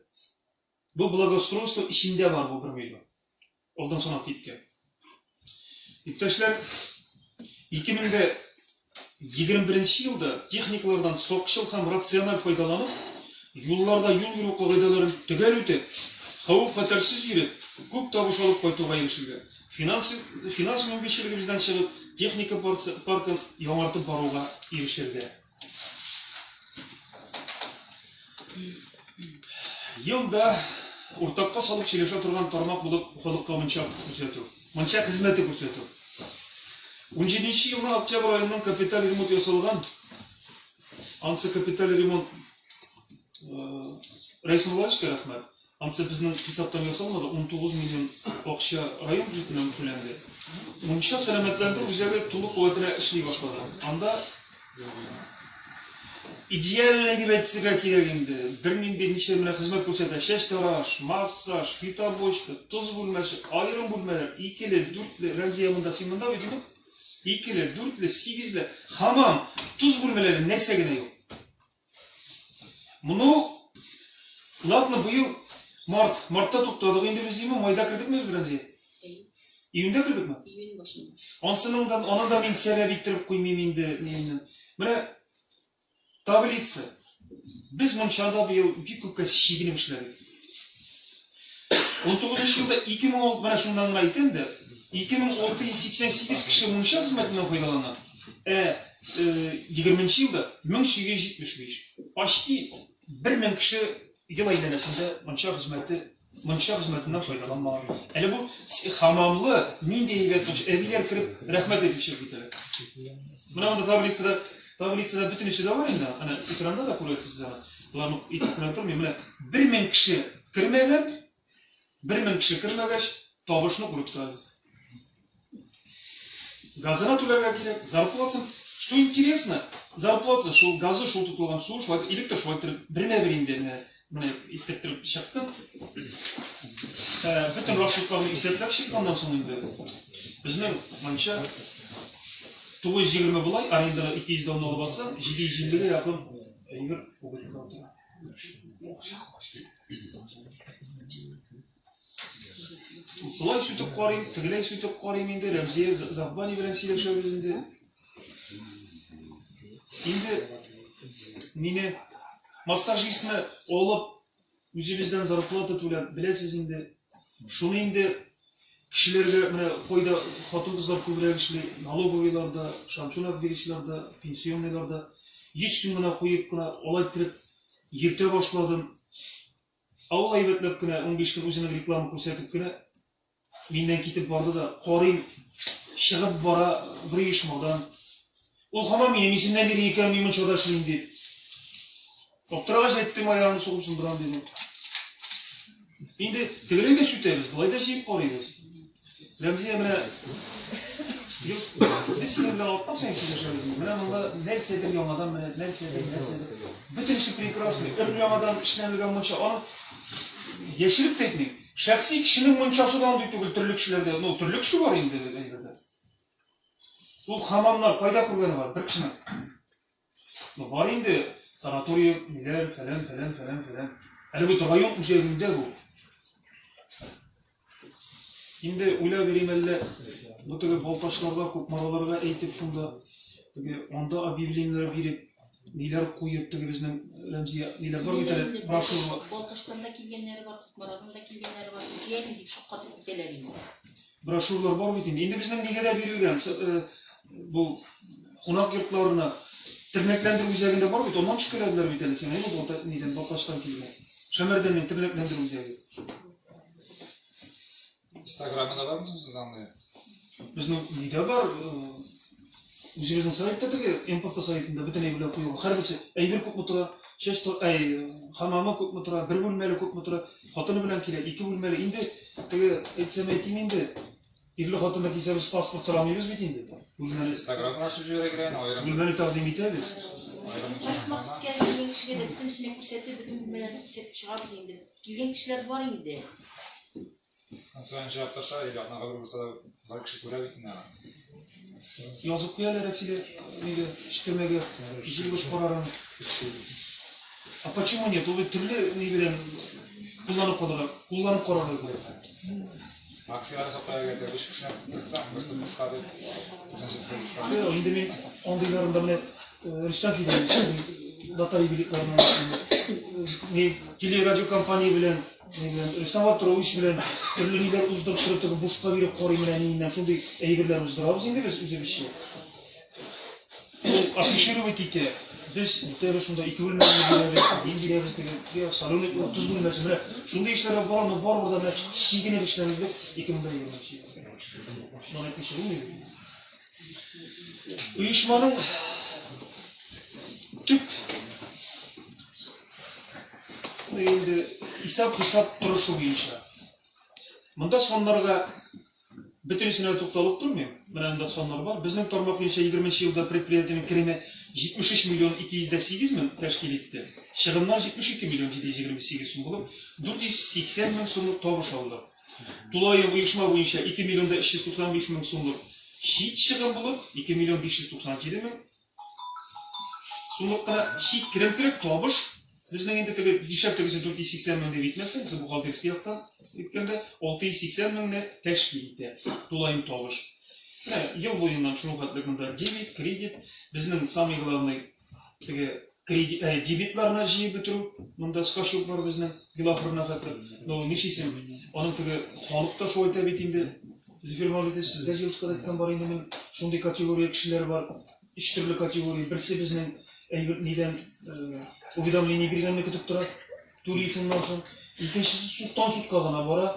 Бу благоустройство эчендә бар бу 1 миллион. Алдан санап киткән. Иптәшләр, 2021 елда техникалардан сакчыл һәм рациональ файдаланып, юлларда юл йөрү кагыйдәләрен төгәл үтеп, хәвеф-хәтәрсез йөреп, күп табыш алып кайтуга ирешелгән. Финанс, финанс мөмкинчелегебездән чыгып, техника паркын яңартып баруга ирешергә. Елда уртакка салып сөйләшә торган тармак булып халыкка мунча күрсәтү, мунча хезмәте күрсәтү. 17 елның октябрь аеннан капиталь ремонт ясалган. Ансы капиталь ремонт Рәис Нурлаевичка рәхмәт. Ансы безнең хисаптан ясалмады, 19 миллион акча район бюджетыннан түләнде. Мунча сәламәтләндерү үзәге тулы куәтенә эшли башлады. Анда идеальный дип әйтергә кирәк инде. Бернинди ничә менә хезмәт күрсәтә. Чәч тараш, массаж, фитобочка, тоз бүлмәсе, аерым бүлмәләр, икеле, дүртле. Рәмзия монда, син монда бит, юк? Икеле, дүртле, сигезле, хамам, тоз бүлмәләре нәрсә генә юк. Моны, ладно, быел март, мартта туктадык инде без димме, майда кердекме без, Рәмзия? Июньдә кердекме? Июнь башында. Ансының да, аны да мин сәбәп иттереп куймыйм инде. Миннән. Менә таблица. Без мунчада быел бик күпкә чигенеп эшләдек. 19 елда 2006, менә шуннан гына әйтәм дә, 2688 кеше мунча хезмәтеннән файдалана. Ә 20 елда 1875. Почти 1000 кеше ел әйләнәсендә мунча хезмәте мунча хезмәтеннән файдаланмаган. Әле бу хамамлы нинди әйбәт мунча. Әбиләр кереп рәхмәт әйтеп чыгып китәләр. Менә монда таблицада таблицада бөтенесе дә бар инде. Әнә экранда да күрәсез сез аны. Боларны итеп кенә тормыйм. Менә 1000 кеше кермәгән, 1000 кеше кермәгәч, табышны күреп торасыз. Газына түләргә кирәк, зарплатасын. Что интересно, зарплата шул, газы шул тотылган, суы шулай, электр шулай торып, бермә-бер инде менә менә иттереп чыктым. Бөтен расходларны исәпләп чыкканнан соң инде безнең мунча 920 болай, арендага 210 алып алсаң, 750 гә якын әйбер убытка утыра. Болай сүтеп карыйм, тегеләй сүтеп карыйм инде, Рәмзия Завбани белән сөйләшәбез инде. Инде мине массажистны алып, үзебездән зарплата түләп, беләсез инде. Шуны инде кешеләргә менә кайда хатын-кызлар күбрәк эшли, налоговыйларда, шамчунов бирүчеләрдә, пенсионныйларда 100 сум гына куеп кына алай иттереп йөртә башладым. Ә ул әйбәтләп кенә 15 көн үзенең реклама күрсәтеп кенә миннән китеп барды да, карыйм, чыгып бара бер оешмадан. Ул һаман минем исемнән йөри икән, мин мунчада эшлим дип. Аптырагач әйттем, аягын сугып сындырам дидем. Инде тегеләй дә сүтәбез, болай да җыеп карыйбыз. Рәмзия менә без синең белән атна саен сөйләшәбез. Менә монда нәрсәдер яңадан, менә нәрсәдер, нәрсәдер. Бөтенесе прекрасный. Өр яңадан эшләнелгән мунча. Аны яшереп тә әйтмим. Шәхси кешенең мунчасы да андый түгел, төрле кешеләрдә. Ну, төрле кеше бар инде әйбердә. Ул хамамнар кайда күргәне бар? Бер кешенең. Ну, бар инде санаторий, ниләр, фәлән, фәлән, фәлән, фәлән. Әле бит район үзәгендә бу. Инде уйлап йөрим әллә, бу теге балтачларга, кукмараларга әйтеп шунда, теге анда объявлениеләр биреп, ниләр куеп, теге безнең Рәмзия, ниләр бар бит әле, брошюра. Балтачтан да килгәннәре бар, Кукмарадан да килгәннәре бар. Идеально дип шаккатып китәләр инде. Брошюралар бар бит инде. Инде безнең нигә дә бирелгән бу кунак йортларына тернәкләндерү үзәгендә бар бит, аннан төшкәләделәр бит әле син, әйме, Балта, нидән, Балтачтан килгән. Шәмәрдәннең тернәкләндерү үзәге. Инстаграмында бармы соң сез андый? Безнең нидә бар? Үзебезнең сайтта теге МПП сайтында бөтен әйберләр куелган. Һәрберсе әйбер күпме тора, чәч әй, хамамы күпме тора, бер бүлмәле күпме тора, хатыны белән килә, ике бүлмәле. Инде теге әйтсәм әйтим инде, ирле хатынлы килсә без паспорт сорамыйбыз бит инде. Бүлмәле. Инстаграмны ачып җибәрә кирәк, аерым. Бүлмәне тәкъдим итәбез. Парикмахерская килгән кешегә дә бөтенесенә күрсәтеп, бөтен бүлмәләрне күрсәтеп чыгабыз инде. Килгән кешеләр бар инде. Көн саен чыгып торса, или атнага бер булса да, бар кеше күрә бит инде аны. Язып куя әле Рәсилә, нигә, өстәмәгә, җыелыш карарын. А почему нет? Ул бит төрле ни белән кулланып калырга, кулланып карарга кирәк. Акцияләр сакларга кирәк, өч кешене тотсаң, берсе бушка дип, икенчесе бушка дип. Инде мин андыйларында менә Рөстәм Фидорович лотерея билетларына ни телерадиокомпания белән Рөстәм Батырович белән төрле ниләр уздырып торып, теге бушка биреп карый менә ниеннән шундый әйберләр уздырабыз инде без үзебезчә. Ул афишировать итә. Без итәбез шунда ике бүлмәне бирәбез, мин бирәбез теге, соленый тоз бүлмәсе. Менә шундый эшләр бар, но барыбер да менә чигенеп эшләнелде 2020 ел. Моны әйтмичә булмый бит. Оешманың төп инде исәп-хисап торышы буенча. Монда саннарга бөтенесенә тукталып тормыйм. Менә монда саннар бар. Безнең тармак буенча 20 елда предприятиенең кереме 73 миллион 208 мең тәшкил итте. Чыгымнар 72 миллион 728 сум булып, 480 мең сумлык табыш алды. Тулаем оешма буенча 2 миллион да 395 мең сумлык чит чыгым булып, 2 миллион 597 мең сумлык кына чит керем кереп, табыш безнең инде теге нишләп тегесе 480 мең дип әйтмәсен, без бухгалтерский яктан әйткәндә 680 меңне тәшкил итә тулаем табыш. Менә ел буеннан шул хәтле монда дебет, кредит, безнең самый главный теге кредит, ә, дебетларны җыеп бетерү, монда скачок бар безнең, ел ахырына хәтле. Ну, нишлисең, аның теге халык та шулай әйтә бит инде. Зөфәр Мәүлетович, сезгә җыелышка да әйткән бар инде мин, шундый категория кешеләр бар, өч төрле категория. Берсе безнең әйбер нидән уведомление биргәнне көтеп тора, түли шуннан соң. Икенчесе судтан судка гына бара.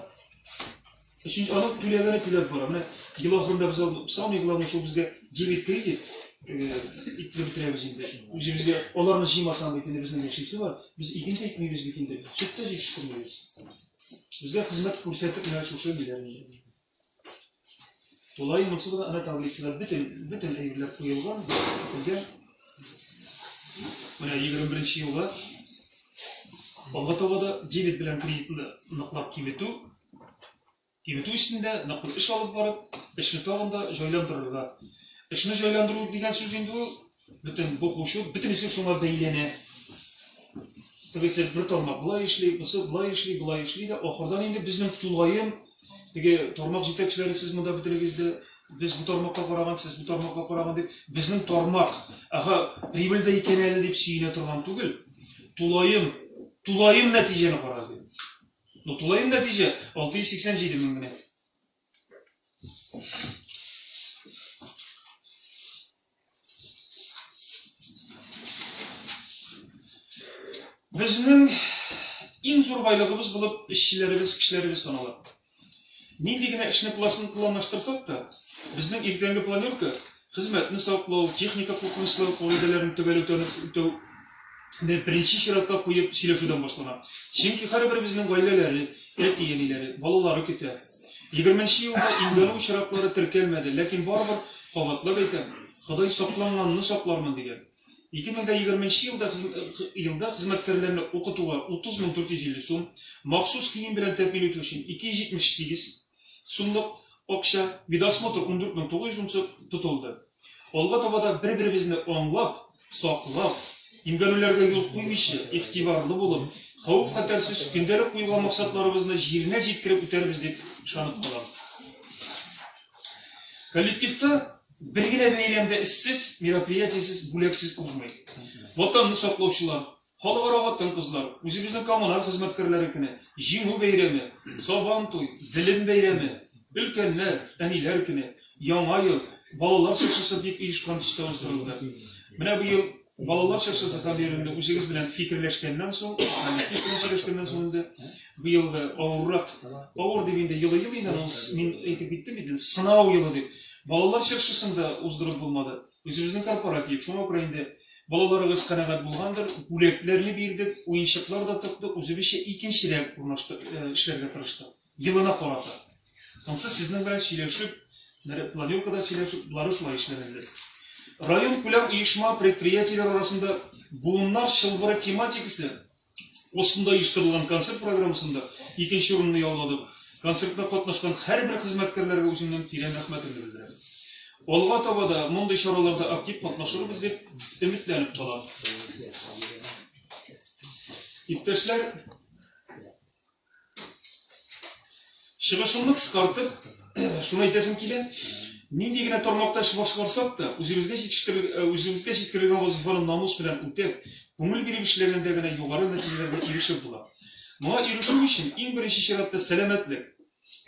Өченче, аның түләгәне түләп бара. Менә ел ахырында без алдык. Самый главный шул безгә дебет кредит иттереп бетерәбез инде. Үзебезгә аларны җыймасаң бит инде безнең яшисе бар. Без иген дә итмибез бит инде. Сөт тә җитештермибез. Безгә хезмәт күрсәтеп менә шушы ниләр инде. Тулаем монысы да әнә таблицада бөтен бөтен әйберләр куелган, бөтен. Менә 21 елга алга таба да дебет белән кредитны ныклап киметү, киметү өстендә ныклы эш алып барып, эшне тагын да җайландырырга. Эшне җайландыру дигән сүз инде ул бөтен бухучу, бөтенесе шуңа бәйләнә. Тегесе бер тармак болай эшли, бусы болай эшли, болай эшли дә, ахырдан инде безнең тулаем теге тармак җитәкчеләре сез монда бөтенегез дә без бу тармакка караган, сез бу тармакка караган дип, безнең тармак, ага, прибыльдә икән әле дип сөенә торган түгел. Тулаем, тулаем нәтиҗәне кара дип. Ну, тулаем нәтиҗә 687 мең генә. Безнең иң зур байлыгыбыз булып эшчеләребез, кешеләребез санала. Нинди генә эшне планлаштырсак та, безнең иртәнге планерка хезмәтне саклау, техника куркынычлыгы кагыйдәләрен төгәл үтәү беренче чиратка куеп сөйләшүдән башлана. Чөнки һәрберебезнең гаиләләре, әти-әниләре, балалары көтә. Егерменче елда имгәнү очраклары теркәлмәде, ләкин барыбер, кабатлап әйтәм, Ходай сакланганны саклармын дигән. 2020 елда елда хезмәткәрләрне укытуга 30 мең 450 сум, махсус кием белән тәэмин итү өчен 278 сумлык акча, медосмотр 14 мең 900 сум тотылды. Алга таба да бер-беребезне аңлап, саклап, имгәнүләргә юл куймыйча, игътибарлы булып, хәвеф-хәтәрсез көндәлек куелган максатларыбызны җиренә җиткереп үтәрбез дип ышанып калам. Коллективта бер генә бәйрәм дә эшсез, мероприятиесез, бүләксез узмый. Ватанны саклаучылар, Халыкара хатын-кызлар, үзебезнең коммуналь хезмәткәрләре көне, Җиңү бәйрәме, Сабан туй, Белем бәйрәме, өлкәннәр, әниләр көне, Яңа ел, балалар чыршысы бик оешкан төстә уздырылды. Менә быел балалар чыршысы һәм бәйрәмне үзегез белән фикерләшкәннән соң, коллектив белән сөйләшкәннән соң инде, быелгы авыррак, авыр дип инде елы ел инде, ул мин әйтеп киттем бит инде, сынау елы дип. Балалар чыршысын да уздырып булмады. Үзебезнең корпоратив, шуңа күрә инде балаларыгыз канәгать булгандыр, бүләкләрне бирдек, уенчыклар да тыктык, үзебезчә икенчерәк урнашты, э, эшләргә тырыштык. Елына карата. Ансы сезнең белән сөйләшеп, планеркада сөйләшеп, болары шулай эшләнелде. Район күләм оешма предприятиеләр арасында буыннар чылбыры тематикасы Осында оештырылган концерт программасында икенче урынны яуладык. Концертта катнашкан һәрбер хезмәткәрләргә үземнең тирән рәхмәтемне белдерәм. Алга таба да мондый чараларда актив катнашырбыз дип өметләнеп калам. Иптәшләр, Чыгышымны кыскартып, шуны әйтәсем килә, нинди генә тармакта эш башкарсак та, үзебезгә җитештерел, э, үзебезгә җиткерелгән вазифаны намус белән үтәп, күңел биреп эшләгәндә генә югары нәтиҗәләргә ирешеп була. Моңа ирешү өчен иң беренче чиратта сәламәтлек,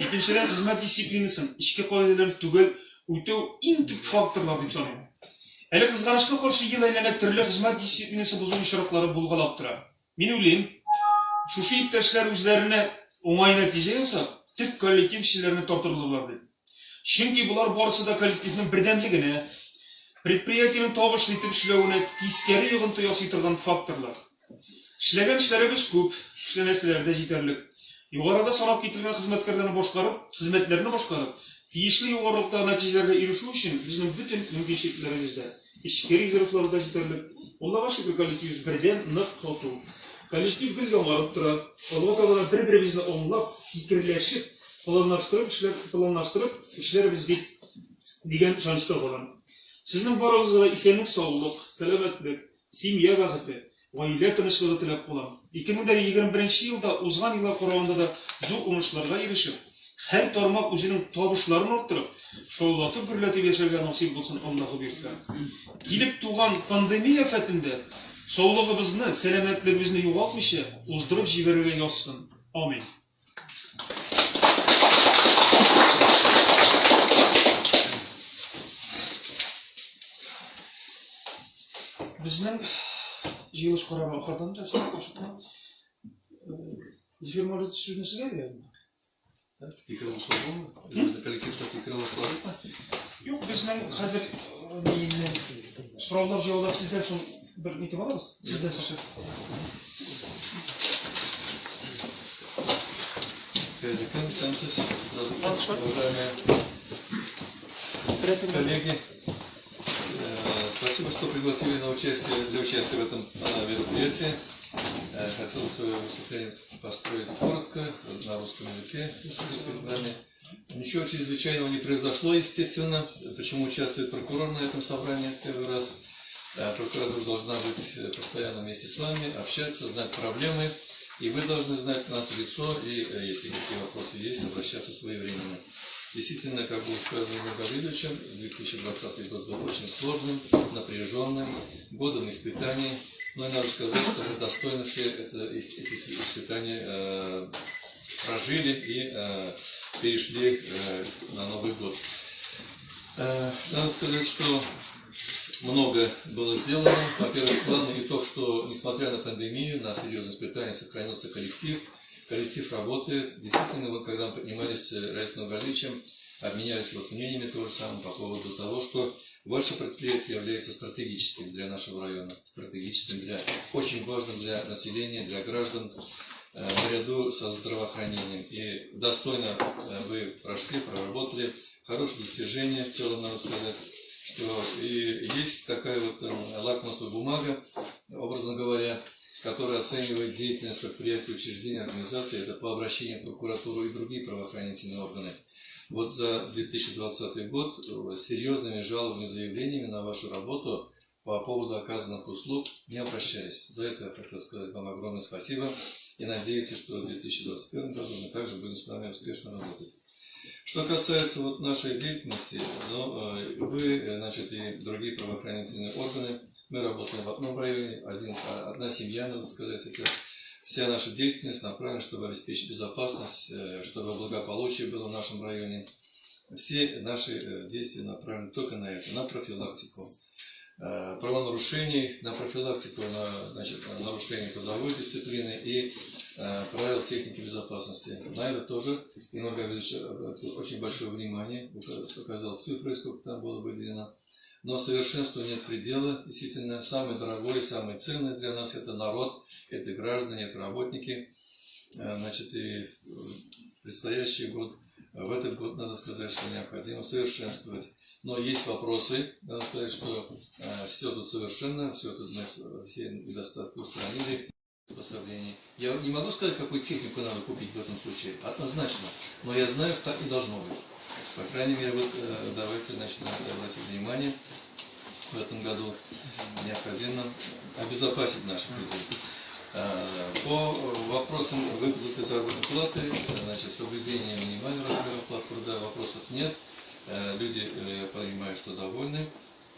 икенчедән хезмәт дисциплинасын, эчке кагыйдәләрне төгәл үтәү иң төп факторлар дип саныйм. Әле кызганычка каршы ел әйләнә төрле хезмәт дисциплинасы бозу очраклары булгалап тора. Мин уйлыйм, шушы иптәшләр үзләренә уңай нәтиҗә ясап, төп коллектив эшчеләрне тартырлырлар дип. Чөнки болар барысы да коллективның бердәмлегенә, предприятиенең табышлы итеп эшләвенә тискәре йогынты ясый торган факторлар. Эшләгән эшләребез күп, эшләнәселәре дә җитәрлек. Югарыда санап кителгән хезмәткәрләрне башкарып, хезмәтләрне башкарып, тиешле югарылыктагы нәтиҗәләргә ирешү өчен безнең бөтен мөмкинчелекләребез дә, Эчке резервлар да җитәрлек. Аллага шөкер, коллективыбыз бердәм, нык, тату. Коллектив гел яңарып тора. Алга таба да бер-беребезне аңлап, фикерләшеп, планлаштырып эшләр, планлаштырып эшләрбез дип дигән ышанычта калам. Сезнең барыгызга да исәнлек-саулык, сәламәтлек, семья бәхете, Гаилә тынычлыгы теләп калам. 2021 елда узган елга караганда да зур уңышларга ирешеп, һәр тармак үзенең табышларын арттырып, шаулатып-гөрләтеп яшәргә насыйп булсын, Аллаһы бирсә. Килеп туган пандемия афәтен дә саулыгыбызны, сәламәтлегебезне югалтмыйча уздырып җибәрергә язсын. Амин. Безнең җыелыш карары ахырдан да син ашыкма. Зефир Мавлютович сүзне сезгә бирәм. Фикер алышулар булмы? Безнең коллективта фикер алышулар юкмы? Юк, безнең хәзер сораулар җаваплар сездән соң бер нитеп алабыз. Сездән соң. Хәерле көн, исәнмесез. Уважаемые. Коллеги, спасибо, что пригласили на участие, для участия в этом мероприятии. Хотел свое выступление построить коротко, на русском языке, перед вами. Ничего чрезвычайного не произошло, естественно. Почему участвует прокурор на этом собрании первый раз? Прокуратура должна быть постоянно вместе с вами, общаться, знать проблемы. И вы должны знать нас в лицо, и если какие вопросы есть, обращаться своевременно. Действительно, как было сказано Игорем Гавриловичем, 2020 год был очень сложным, напряженным, годом испытаний. Но и надо сказать, что мы достойно все эти испытания прожили и перешли на Новый год. Надо сказать, что много было сделано. Во-первых, главный итог, что несмотря на пандемию, на серьезные испытания сохранился коллектив. Коллектив работает. Действительно, вот когда мы поднимались с Раисом Нургалиевичем, обменялись вот мнениями то же самое по поводу того, что ваше предприятие является стратегическим для нашего района, стратегическим для, очень важным для населения, для граждан, наряду со здравоохранением. И достойно вы прошли, проработали, хорошее достижение в целом, надо сказать, что и есть такая вот лакмусовая бумага, образно говоря, которая оценивает деятельность предприятий, учреждений, организаций, это по обращению в прокуратуру и другие правоохранительные органы. Вот за 2020 год с серьезными жалобами и заявлениями на вашу работу по поводу оказанных услуг не обращались. За это я хотел сказать вам огромное спасибо и надеюсь, что в 2021 году мы также будем с вами успешно работать. Что касается вот нашей деятельности, ну, вы, значит, и другие правоохранительные органы, мы работаем в одном районе, одна семья, надо сказать, это вся наша деятельность направлена, чтобы обеспечить безопасность, чтобы благополучие было в нашем районе. Все наши действия направлены только на это, на профилактику правонарушений, на профилактику, на, значит, нарушение трудовой дисциплины и правил техники безопасности. На это тоже Иннар Гаврилович обратил очень большое внимание, показал цифры, сколько там было выделено. Но совершенству нет предела. Действительно, самое дорогое и самое ценное для нас – это народ, это граждане, это работники. Значит, и в предстоящий год, в этот год, надо сказать, что необходимо совершенствовать. Но есть вопросы, надо сказать, что все тут совершенно, все тут мы все недостатки устранили. Я не могу сказать, какую технику надо купить в этом случае, однозначно, но я знаю, что так не должно быть. По крайней мере, вот давайте, значит, надо обратить внимание, в этом году необходимо обезопасить наших людей. По вопросам выплаты заработной платы, значит, соблюдения минимального размера оплаты труда вопросов нет. Люди, я понимаю, что довольны,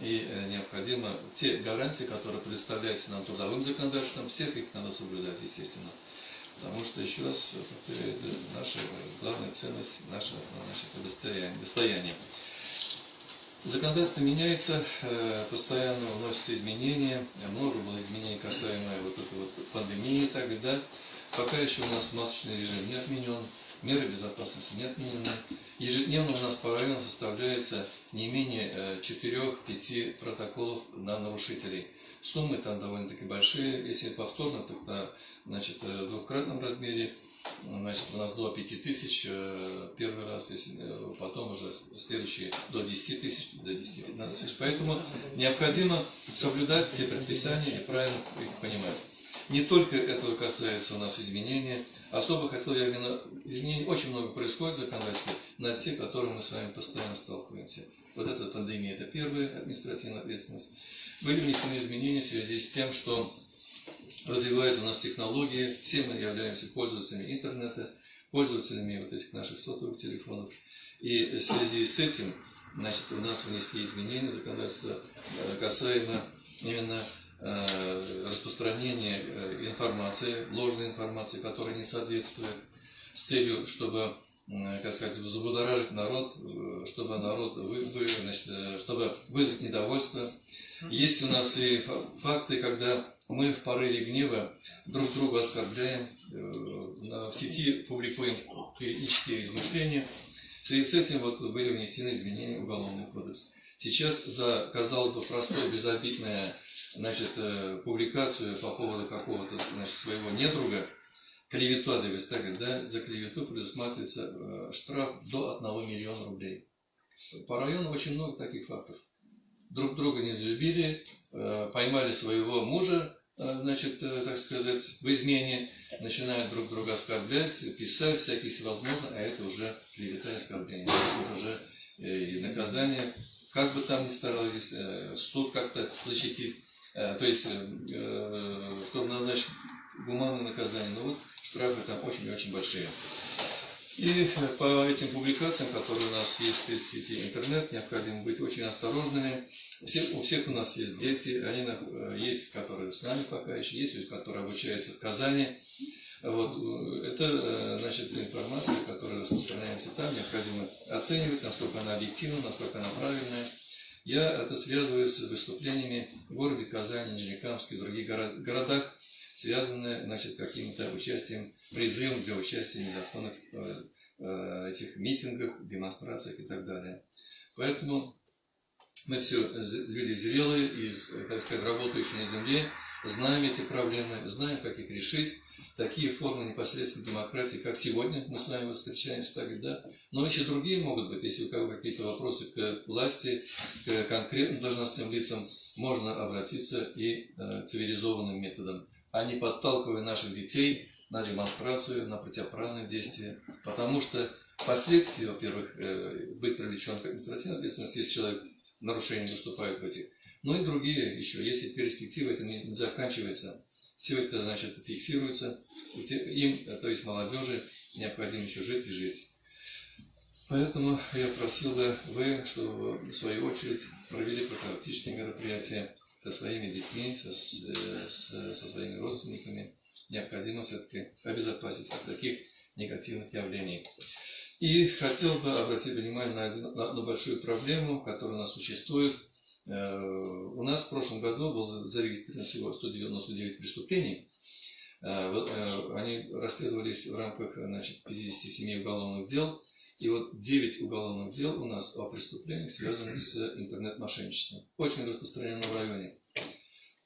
и необходимо те гарантии, которые предоставляются нам трудовым законодательством, всех их надо соблюдать, естественно. Потому что, еще раз повторяю, это наша главная ценность, наше, значит, достояние. Законодательство меняется, постоянно вносятся изменения, много было изменений касаемо вот этой вот пандемии и так далее. Пока еще у нас масочный режим не отменен, меры безопасности не отменены. Ежедневно у нас по району составляется не менее 4-5 протоколов на нарушителей. Суммы там довольно-таки большие. Если повторно, тогда, значит, в двукратном размере, значит, у нас до 5000 первый раз, если потом уже следующие до 10 тысяч, до 10-15 тысяч. Поэтому необходимо соблюдать те предписания и правильно их понимать. Не только этого касается у нас изменения. Особо хотел я именно... Изменений очень много происходит в законодательстве, на те, которые мы с вами постоянно сталкиваемся. Вот эта пандемия – это первая административная ответственность. Были внесены изменения в связи с тем, что развиваются у нас технологии, все мы являемся пользователями интернета, пользователями вот этих наших сотовых телефонов. И в связи с этим, значит, у нас внесли изменения в законодательство касаемо именно распространения информации, ложной информации, которая не соответствует, с целью, чтобы, как сказать, взбудоражить народ, чтобы народ, значит, чтобы вызвать недовольство. Есть у нас и факты, когда мы в порыве гнева друг друга оскорбляем, в сети публикуем клеветнические измышления. В связи с этим вот были внесены изменения в Уголовный кодекс. Сейчас за, казалось бы, простое, безобидное, значит, публикацию по поводу какого-то, значит, своего недруга, клевету, да, за клевету предусматривается штраф до 1 миллиона рублей. По району очень много таких фактов. Друг друга не взлюбили, поймали своего мужа, значит, так сказать, в измене, начинают друг друга оскорблять, писать всякие всевозможные, а это уже клевета и оскорбление. То есть это уже и наказание, как бы там ни старались, суд как-то защитить, то есть, чтобы назначить гуманное наказание, но вот штрафы там очень-очень большие. И по этим публикациям, которые у нас есть в сети интернет, необходимо быть очень осторожными. У всех у нас есть дети, они есть, которые с нами пока еще, есть, которые обучаются в Казани. Вот, это, значит, информация, которая распространяется там, необходимо оценивать, насколько она объективна, насколько она правильная. Я это связываю с выступлениями в городе Казани, Нижнекамске и других городах, связанные, значит, каким-то участием, призывом для участия в незаконных этих митингах, демонстрациях и так далее. Поэтому мы все люди зрелые, из, так сказать, работающие на земле, знаем эти проблемы, знаем, как их решить. Такие формы непосредственно демократии, как сегодня мы с вами встречаемся, так, да, но еще другие могут быть, если у кого какие-то вопросы к власти, к конкретным должностным лицам, можно обратиться и цивилизованным методом, а не подталкивая наших детей на демонстрацию, на противоправные действия, потому что последствия, во-первых, быть привлечен к административной ответственности, если человек нарушение выступает в этих, но и другие еще, если перспектива это не заканчивается, все это, значит, фиксируется, им, то есть молодежи, необходимо еще жить и жить. Поэтому я просил бы вы, чтобы в свою очередь провели профилактические мероприятия со своими детьми, со своими родственниками. Необходимо все-таки обезопасить от таких негативных явлений. И хотел бы обратить внимание на одну большую проблему, которая у нас существует. У нас в прошлом году было зарегистрировано всего 199 преступлений. Они расследовались в рамках, значит, 57 уголовных дел. И вот 9 уголовных дел у нас о преступлениях, связанных с интернет-мошенничеством. Очень распространено в районе.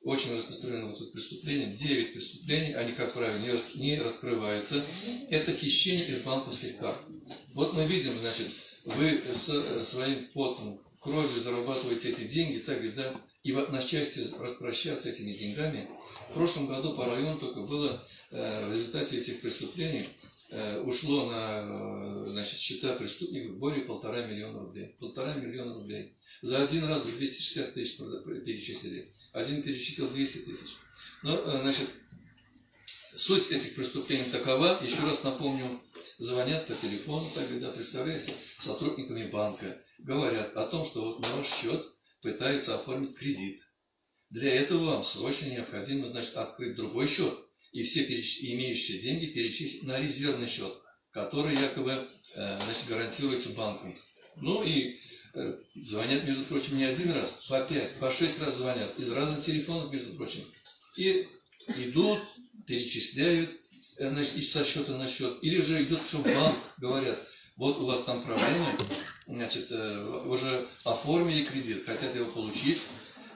Очень распространено вот это преступление. 9 преступлений, они, как правило, не раскрываются. Это хищение из банковских карт. Вот мы видим, значит, вы своим потом, кровью зарабатываете эти деньги, так ведь, да, и вот на счастье распрощаться этими деньгами. В прошлом году по району только было в результате этих преступлений ушло на, значит, счета преступников более 1,5 миллиона рублей. 1,5 миллиона рублей. За один раз 260 тысяч перечислили. Один перечислил 200 тысяч. Но, значит, суть этих преступлений такова, еще раз напомню, звонят по телефону, так, да, представляете, сотрудниками банка, говорят о том, что вот на ваш счет пытаются оформить кредит. Для этого вам срочно необходимо, значит, открыть другой счет и все имеющиеся деньги перечислить на резервный счет, который якобы, значит, гарантируется банком. Ну и звонят, между прочим, не один раз, по 5, по 6 раз звонят, из разных телефонов, между прочим. И идут, перечисляют, значит, со счета на счет, или же идут все в банк, говорят, вот у вас там проблемы, значит, уже оформили кредит, хотят его получить,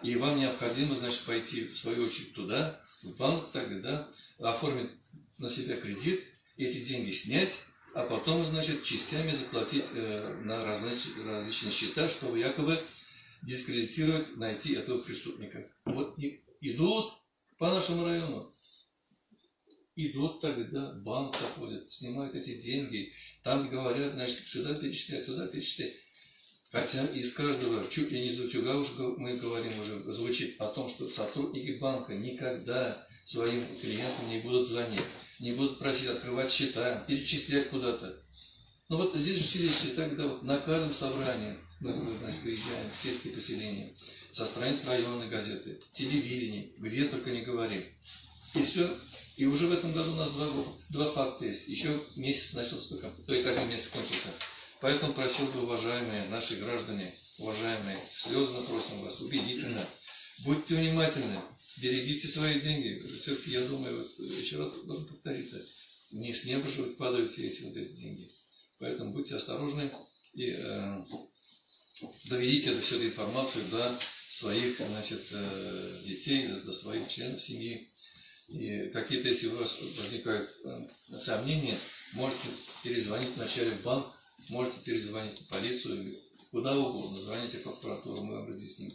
и вам необходимо, значит, пойти в свою очередь туда, в банк, так, да, оформить на себя кредит, эти деньги снять, а потом, значит, частями заплатить на различные счета, чтобы якобы дискредитировать, найти этого преступника. Вот идут по нашему району. Идут тогда, банк заходит, снимают эти деньги, там говорят, значит, сюда перечислять, туда перечислять. Хотя из каждого, чуть ли не из утюга уже мы говорим, уже звучит о том, что сотрудники банка никогда своим клиентам не будут звонить, не будут просить открывать счета, перечислять куда-то. Но вот здесь же сидите, тогда вот на каждом собрании мы, значит, выезжаем в сельские поселения, со страниц районной газеты, телевидение, где только не говорим. И все. И уже в этом году у нас два факта есть. Еще месяц начался только, то есть один месяц кончился. Поэтому просил бы, уважаемые наши граждане, уважаемые, слезно просим вас, убедительно, будьте внимательны, берегите свои деньги. Все-таки, я думаю, вот еще раз должен повториться, не с неба же падают все эти, вот эти деньги. Поэтому будьте осторожны и доведите эту всю эту информацию до своих, значит, детей, до своих членов семьи. И какие-то, если у вас возникают сомнения, можете перезвонить вначале в банк, можете перезвонить в полицию, куда угодно, звоните в прокуратуру, мы вам разъясним.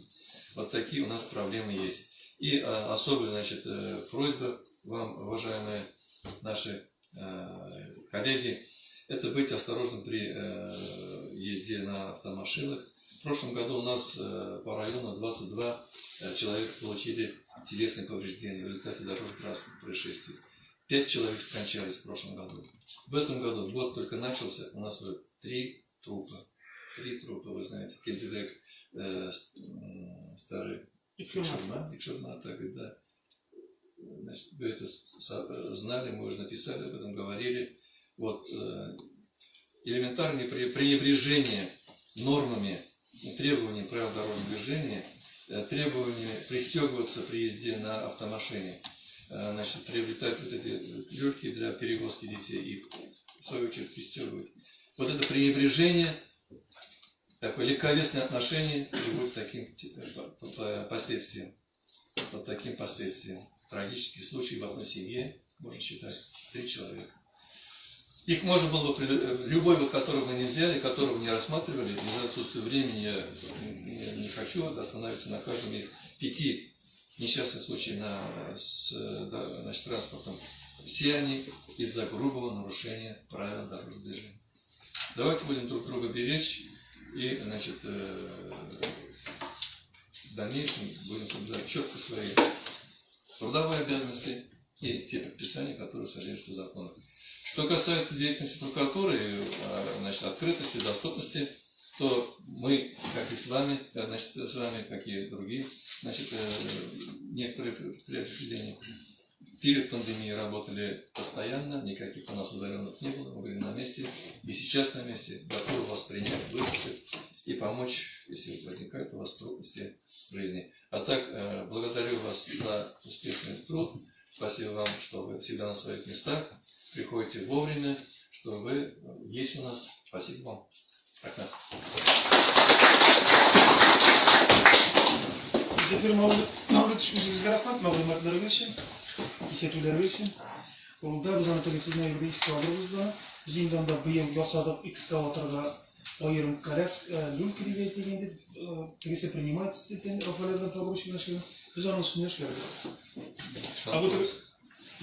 Вот такие у нас проблемы есть. И особая, значит, просьба вам, уважаемые наши коллеги, это быть осторожным при езде на автомашинах. В прошлом году у нас по району 22 человека получили телесные повреждения в результате дорожно-транспортных происшествий. 5 человек скончались в прошлом году. В этом году, год только начался, у нас уже 3 трупа. 3 трупа, вы знаете, Кельдерек, старый Икшерма, так, да. Значит, вы это знали, мы уже написали об этом, говорили. Вот, элементарное пренебрежение нормами, требованиями правил дорожного движения, требованиями пристегиваться при езде на автомашине, значит, приобретать вот эти люльки для перевозки детей и, в свою очередь, пристегивать. Вот это пренебрежение, такое легковесное отношение приводит к таким последствиям. Вот таким последствиям. Трагический случай в одной семье, можно считать, 3 человека. Их можно было бы, любой, вот, которого мы не взяли, которого не рассматривали, из-за отсутствия времени я не хочу вот остановиться на каждом из 5 несчастных случаев с значит, транспортом. Все они из-за грубого нарушения правил дорожного движения. Давайте будем друг друга беречь и, значит, в дальнейшем будем соблюдать четко свои трудовые обязанности и те предписания, которые содержатся в законах. Что касается деятельности прокуратуры, значит, открытости, доступности, то мы, как и с вами, значит, с вами, как и другие, значит, некоторые предприятия, учреждения, перед пандемией работали постоянно, никаких у нас удаленных не было, мы были на месте, и сейчас на месте, готовы вас принять, выслушать и помочь, если возникают у вас трудности в жизни. А так, благодарю вас за успешный труд, спасибо вам, что вы всегда на своих местах, приходите вовремя, что вы есть у нас. Спасибо вам. Пока. Зефир Мәүлетович, үзегезгә рәхмәт, мәгълүматларыгыз өчен, кисәтүләрегез өчен. Ул да без аны теге сезнең әйберне искә алырбыз да. Без инде анда быел ясадык экскаваторга аерым коляска, люлька дип әйтик инде, тегесе принимать иткән Рафаэль белән погрузчик белән эшләгән. Без аның өстендә эшләдек. Ә бу теге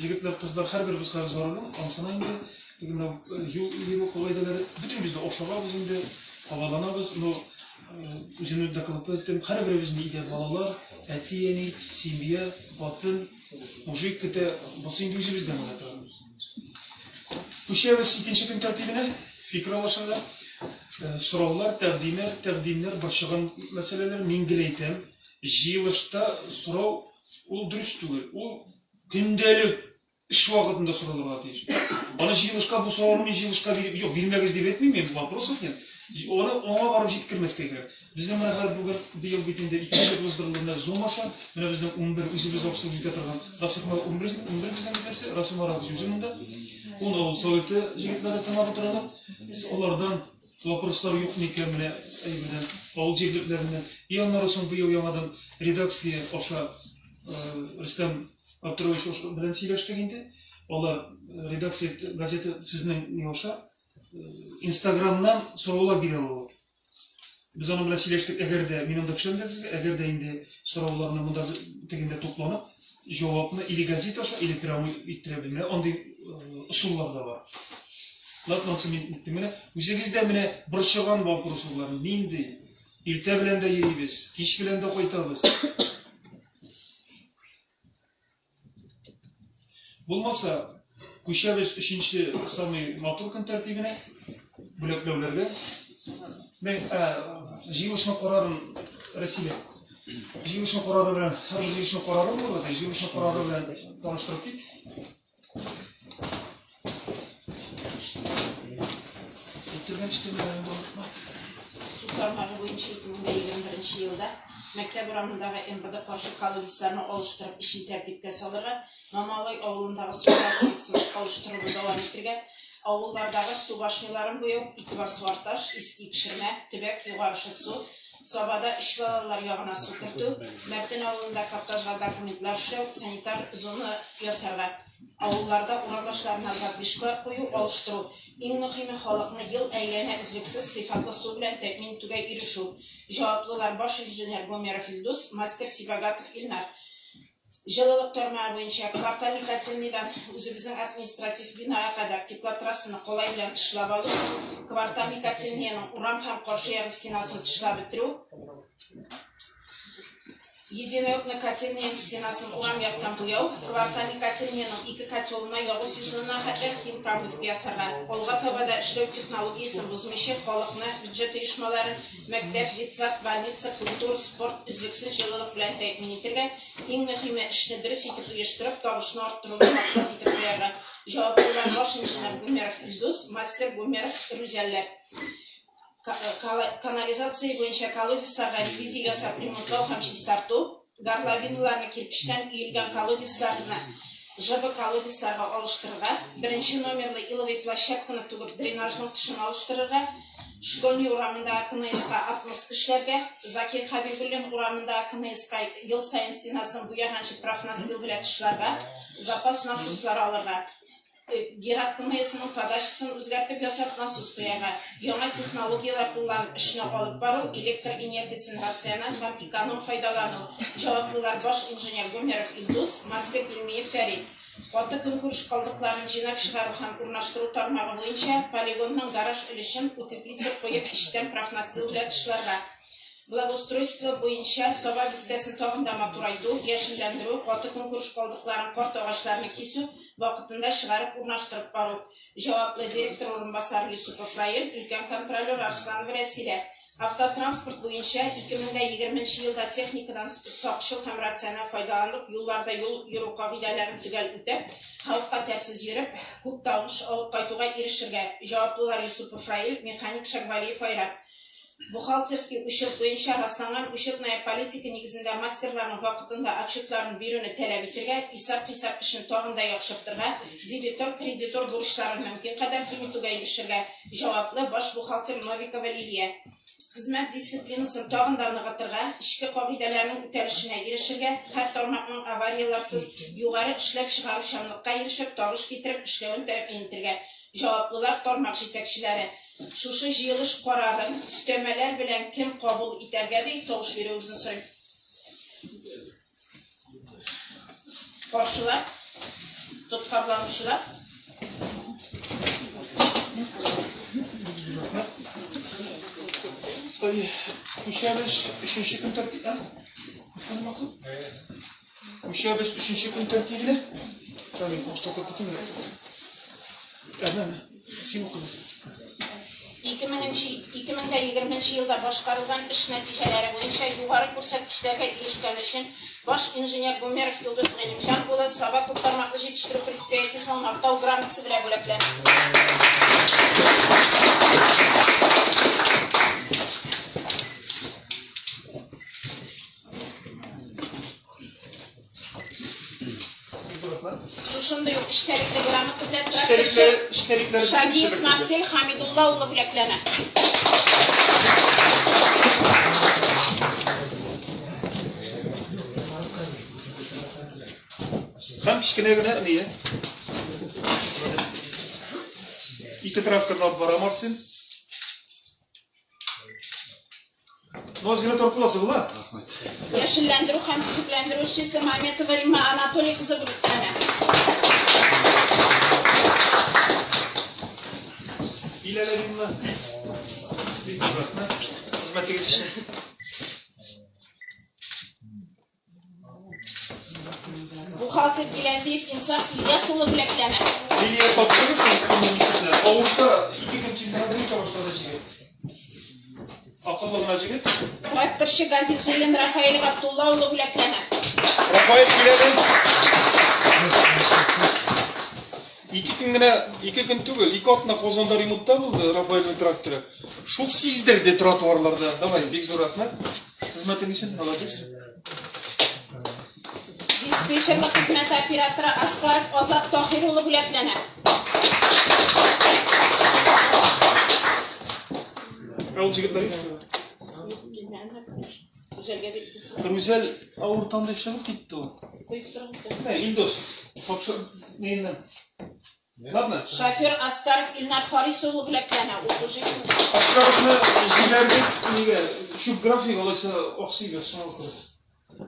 егетләр, кызлар һәрберебез хәзер зарур, ансына инде теге менә юл йөрү кагыйдәләре бөтенебез дә ашыгабыз инде, кабаланабыз, но үземнең докладта әйттем, һәрберебезнең өйдә балалар, әти-әни, семья, хатын, мужик көтә, бусы инде үзебездән генә тора. Күчәбез икенче көн тәртибенә, фикер алышырга. Сораулар, тәкъдимнәр, тәкъдимнәр, борчыган мәсьәләләр мин гел әйтәм. Җыелышта сорау ул дөрес түгел. Ул көндәлек эш вакытында соралырга тиеш. Аны җыелышка бу сорауны мин җыелышка биреп, юк, бирмәгез дип әйтмим, мин вопросов нет. Аны аңа барып җиткермәскә кирәк. Безнең менә хәзер бүген быел бит инде икенче рет уздырылды менә Zoom аша. Менә безнең 11 үзебез обслуживать итә торган Расих 11 11 безнең үзесе, Расим Марабыз үзе монда. Ун авыл советы җегетләре тыңлап утыралар. Алардан вопрослар юк микән менә әйбердән, авыл җирлекләреннән. И аннары соң быел яңадан редакция аша Рөстәм Абдурович белән сөйләштек инде. Алар редакция газета сезнең ни аша Инстаграмнан сораулар бирә алалар. Без аның белән сөйләштек, әгәр дә мин анда төшәм дә сезгә, әгәр дә инде сорауларны монда тегендә тупланып, җавапны или газета аша, или прямой иттерә белмә, андый ысуллар да бар. Ладно, мин үттем генә. Үзегездә менә борчыган вопрослар нинди? Иртә белән дә йөрибез, кич белән дә кайтабыз. Булмаса, күчәбез өченче самый матур көн тәртибенә, бүләкләүләргә. Мен җыелышның карарын Рәсилә. Җыелышның карары белән, һәрбер җыелышның карары булыр, җыелышның карары белән таныштырып кит. Китергән өстәмәләрен дә онытма. Су тармагы буенча 2021 елда мәктәп урамындагы МВД каршы колодецларны алыштырып эшен тәртипкә салырга, Мамалай авылындагы су трассасын алыштыруны дәвам итергә, авыллардагы су башняларын буяу, Икебас Суарташ, Иске Икшермә, Төбәк, Югары Шытсу, Сабада өч балалар ягына су кертү, Мәртен авылында каптажга документлар эшләү, санитар зона ясарга, авылларда урам башларына задвижкалар кую, алыштыру, иң мөхиме, халыкны ел әйләнә өзлексез сыйфатлы су белән тәэмин итүгә ирешү. Җаваплылар, баш инженер Гомеров Илдус, мастер Сибагатов Илнар. Җылылык тармагы буенча квартальный котельныйдан үзебезнең административ бинага кадәр теплотрассаны калай белән тышлап алу, квартальный котельныйның урам һәм каршы ягы стенасын тышлап бетерү, единоокна котельныйның стенасын урам яктан буяу, квартальный котельныйның ике котелына ягу сезонына хәтле химпромывка ясарга, алга таба да эшләү технологиясен бозмыйча халыкны, бюджет оешмаларын, мәктәп, детсад, больница, культура, спорт өзлексез җылылык белән тәэмин итергә, иң мөһиме, эшне дөрес итеп оештырып, табышны арттыруны максат итеп куярга. Җаваплылар баш инженер Гумеров Илдус, мастер Гумеров Рүзәлләр. Канализация буенча колодецларга ревизия ясап ремонтлау һәм чистарту, горловиналарны кирпечтән өелгән колодецларны ЖБ колодецларга алыштырырга, беренче номерлы иловый площадканы түгеп дренажның тышын алыштырырга, Школьный урамындагы КНСка отмостка эшләргә, Закир Хәбибуллин урамындагы КНСка ел саен стенасын буяганчы профнастил белән тышларга, запас насослар алырга, Герат КНСының подачасын үзгәртеп ясап насос куярга, яңа технологияләр кулланып эшне алып бару, электр энергиясен рациональ һәм эконом файдалану, җаваплылар баш инженер Гомеров Илдус, мастер Илмиев Фәрит. Каты көнкүреш калдыкларын җыйнап чыгару һәм урнаштыру тармагы буенча полигонның гараж өлешен утеплитель куеп эчтән профнастил белән тышларга. Благоустройство буенча Саба бистәсен тагын да матурайту, яшелләндерү, каты көнкүреш калдыкларын, карт агачларны кисү, вакытында чыгарып урнаштырып бару. Җаваплы директор урынбасары Юсупов Раил, өлкән контролер Арсланова Рәсилә. Автотранспорт буенча 2020 нче елда техникадан сакчыл һәм рациональ файдаланып, юлларда юл йөрү кагыйдәләрен төгәл үтәп, хәвеф-хәтәрсез йөреп, күп табыш алып кайтуга ирешергә. Җаваплылар Юсупов Раил, механик Шагвалиев Айрат. Бухгалтерский учет буенча расланган учетная политика нигезендә мастерларның вакытында отчетларын бирүне таләп итергә, исәп-хисап эшен тагын да яхшыртырга, дебитор, кредитор бурычларын мөмкин кадәр киметүгә ирешергә, җаваплы баш бухгалтер Новикова Лилия. Хезмәт дисциплинасын тагын да ныгытырга, эчке кагыйдәләрнең үтәлешенә ирешергә, һәр тармакның аварияләрсез, югары эшләп чыгаручанлыкка ирешеп, табыш китереп эшләвен тәэмин итергә, җаваплылар, тармак җитәкчеләре. Шушы җыелыш карарын өстәмәләр белән кем кабул итәргә ди, тавыш бирүегезне сорыйм. Каршылар, тоткарланучылар. Күчәбез өченче көн тәртибе. Күчәбез өченче көн тәртибенә. Сәлим, башта укып китим. Әнә, син укыгыз. 2020 елда башкарылган эш нәтиҗәләре буенча югары күрсәткечләргә ирешкән өчен баш инженер Гумеров Илдус Гыйлемҗан улы Саба күптармаклы җитештерү предприятиесенең Мактау грамотасы белән бүләкләнде. Шушындый ук эчтәлекле грамота белән тракторчы Шагиев Марсель Хамидулла улы бүләкләнә. Һәм кечкенә генә ни? Ике тракторны алып бара Марсель. Ну, аз гына тартыласы була. Яшелләндерү һәм төзекләндерү эшчесе Маметова Римма Анатолий кызы бүләкләнә. Кил әле, Римма. Бик зур рәхмәт. Хезмәтегез өчен. Бухгалтер Гилязиев Инсаф Ильяс улы бүләкләнә. Лилия тапшырырсың көнне Авырта ике көн чемпионат итә башлады җегет. Акыллы гына җегет. Тракторчы Газизуллин Рафаэль Габдулла улы бүләкләнә. Рафаэль киләде. Ике көн генә, ике көн түгел, ике атна Казанда ремонтта булды Рафаэльнең тракторы. Шул сиздерде тротуарларда. Давай, бик зур рәхмәт. Хезмәтең өчен, молодец. Диспетчерлык хезмәте операторы Аскаров Азат Тахир улы бүләкләнә. Ә ул җегетләр юк. Рүзәлгә бирдегез. Рүзәл авыртам дип чыгып китте ул. Куеп торыгыз да. Менә Илдус, тапшыр ниннән. Ладно. Шофер Аскаров Илнар Харис улы бүләкләнә. Ул уже Аскаровны җибәрдек нигә? Чүп график алайса аксыйбыз шуңа күрә.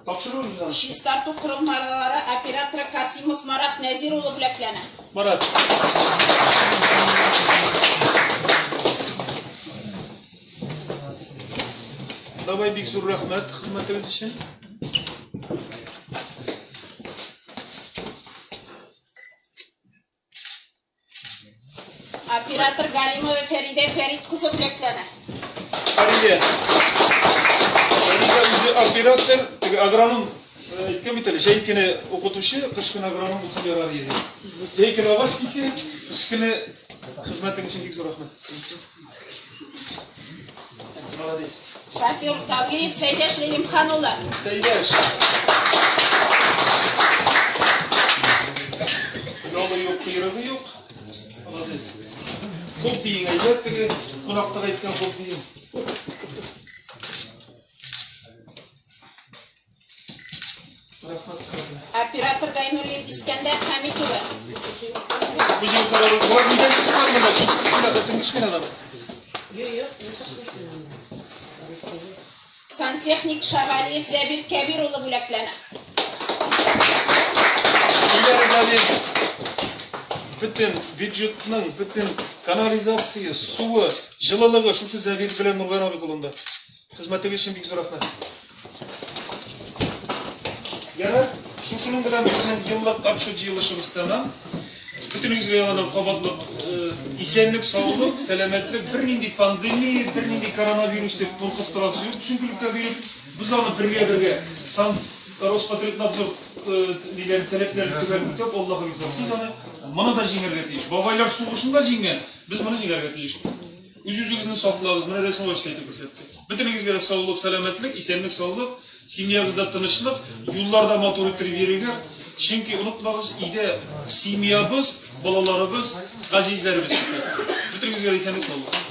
Тапшырырбыз без аны. Чистарту корылмалары операторы Касимов Марат Нәзир улы бүләкләнә. Марат. Давай бик зур рәхмәт хезмәтегез өчен. Оператор Галимова Фәридә Фәрит кызы бүләкләнә. Фәридә. Фәридә үзе оператор, теге агроном әйткән бит әле, җәй көне укытучы, кыш көне агроном булса ярар иде. Җәй көне агач кисә, кыш көне хезмәтең өчен бик зур рәхмәт. Молодец. Шофер Тавлиев Сәйдәш Гыйлемхан улы. Сәйдәш. Ялы юк, койрыгы юк. Молодец. Кул тиең әйбәт теге кунактык әйткән кул тиең. Рәхмәт сезгә. Оператор Гайнуллин Искәндәр Хәмит улы. Бу җир карары болар нидән чыктылар монда? Кичкесен дә төнге сменадан. Сантехник Шавалиев Зәбир Кәбир улы бүләкләнә. Илгәрә Зәбир бөтен бюджетның, бөтен канализация, суы, җылылыгы шушы Зәбир белән Нургаян абый кулында. Хезмәтегез өчен бик зур рәхмәт. Ярар, шушының белән безнең еллык отчет җыелышыбыз тәмам. Бөтенегезгә яңадан кабатлап исәнлек, саулык, сәламәтлек, бернинди пандемия, бернинди коронавирус дип куркып торасы юк, төшенкелеккә биреп, без аны бергә-бергә сан Роспотребнадзор ниләрен таләпләрен төгәл үтәп, Аллаһы риза, без аны моны да җиңәргә тиеш. Бабайлар сугышында җиңгән, без моны җиңәргә тиеш. Үз-үзегезне саклагыз, менә Рәсим абый әйтеп күрсәтте. Бөтенегезгә дә саулык, сәламәтлек, исәнлек, саулык, семьягызда тынычлык, юлларда матур иттереп йөрергә. Чөнки онытмагыз, өйдә семьябыз, балаларыбыз, газизләребез көтә. Бөтенегезгә дә исәнлек, саулык.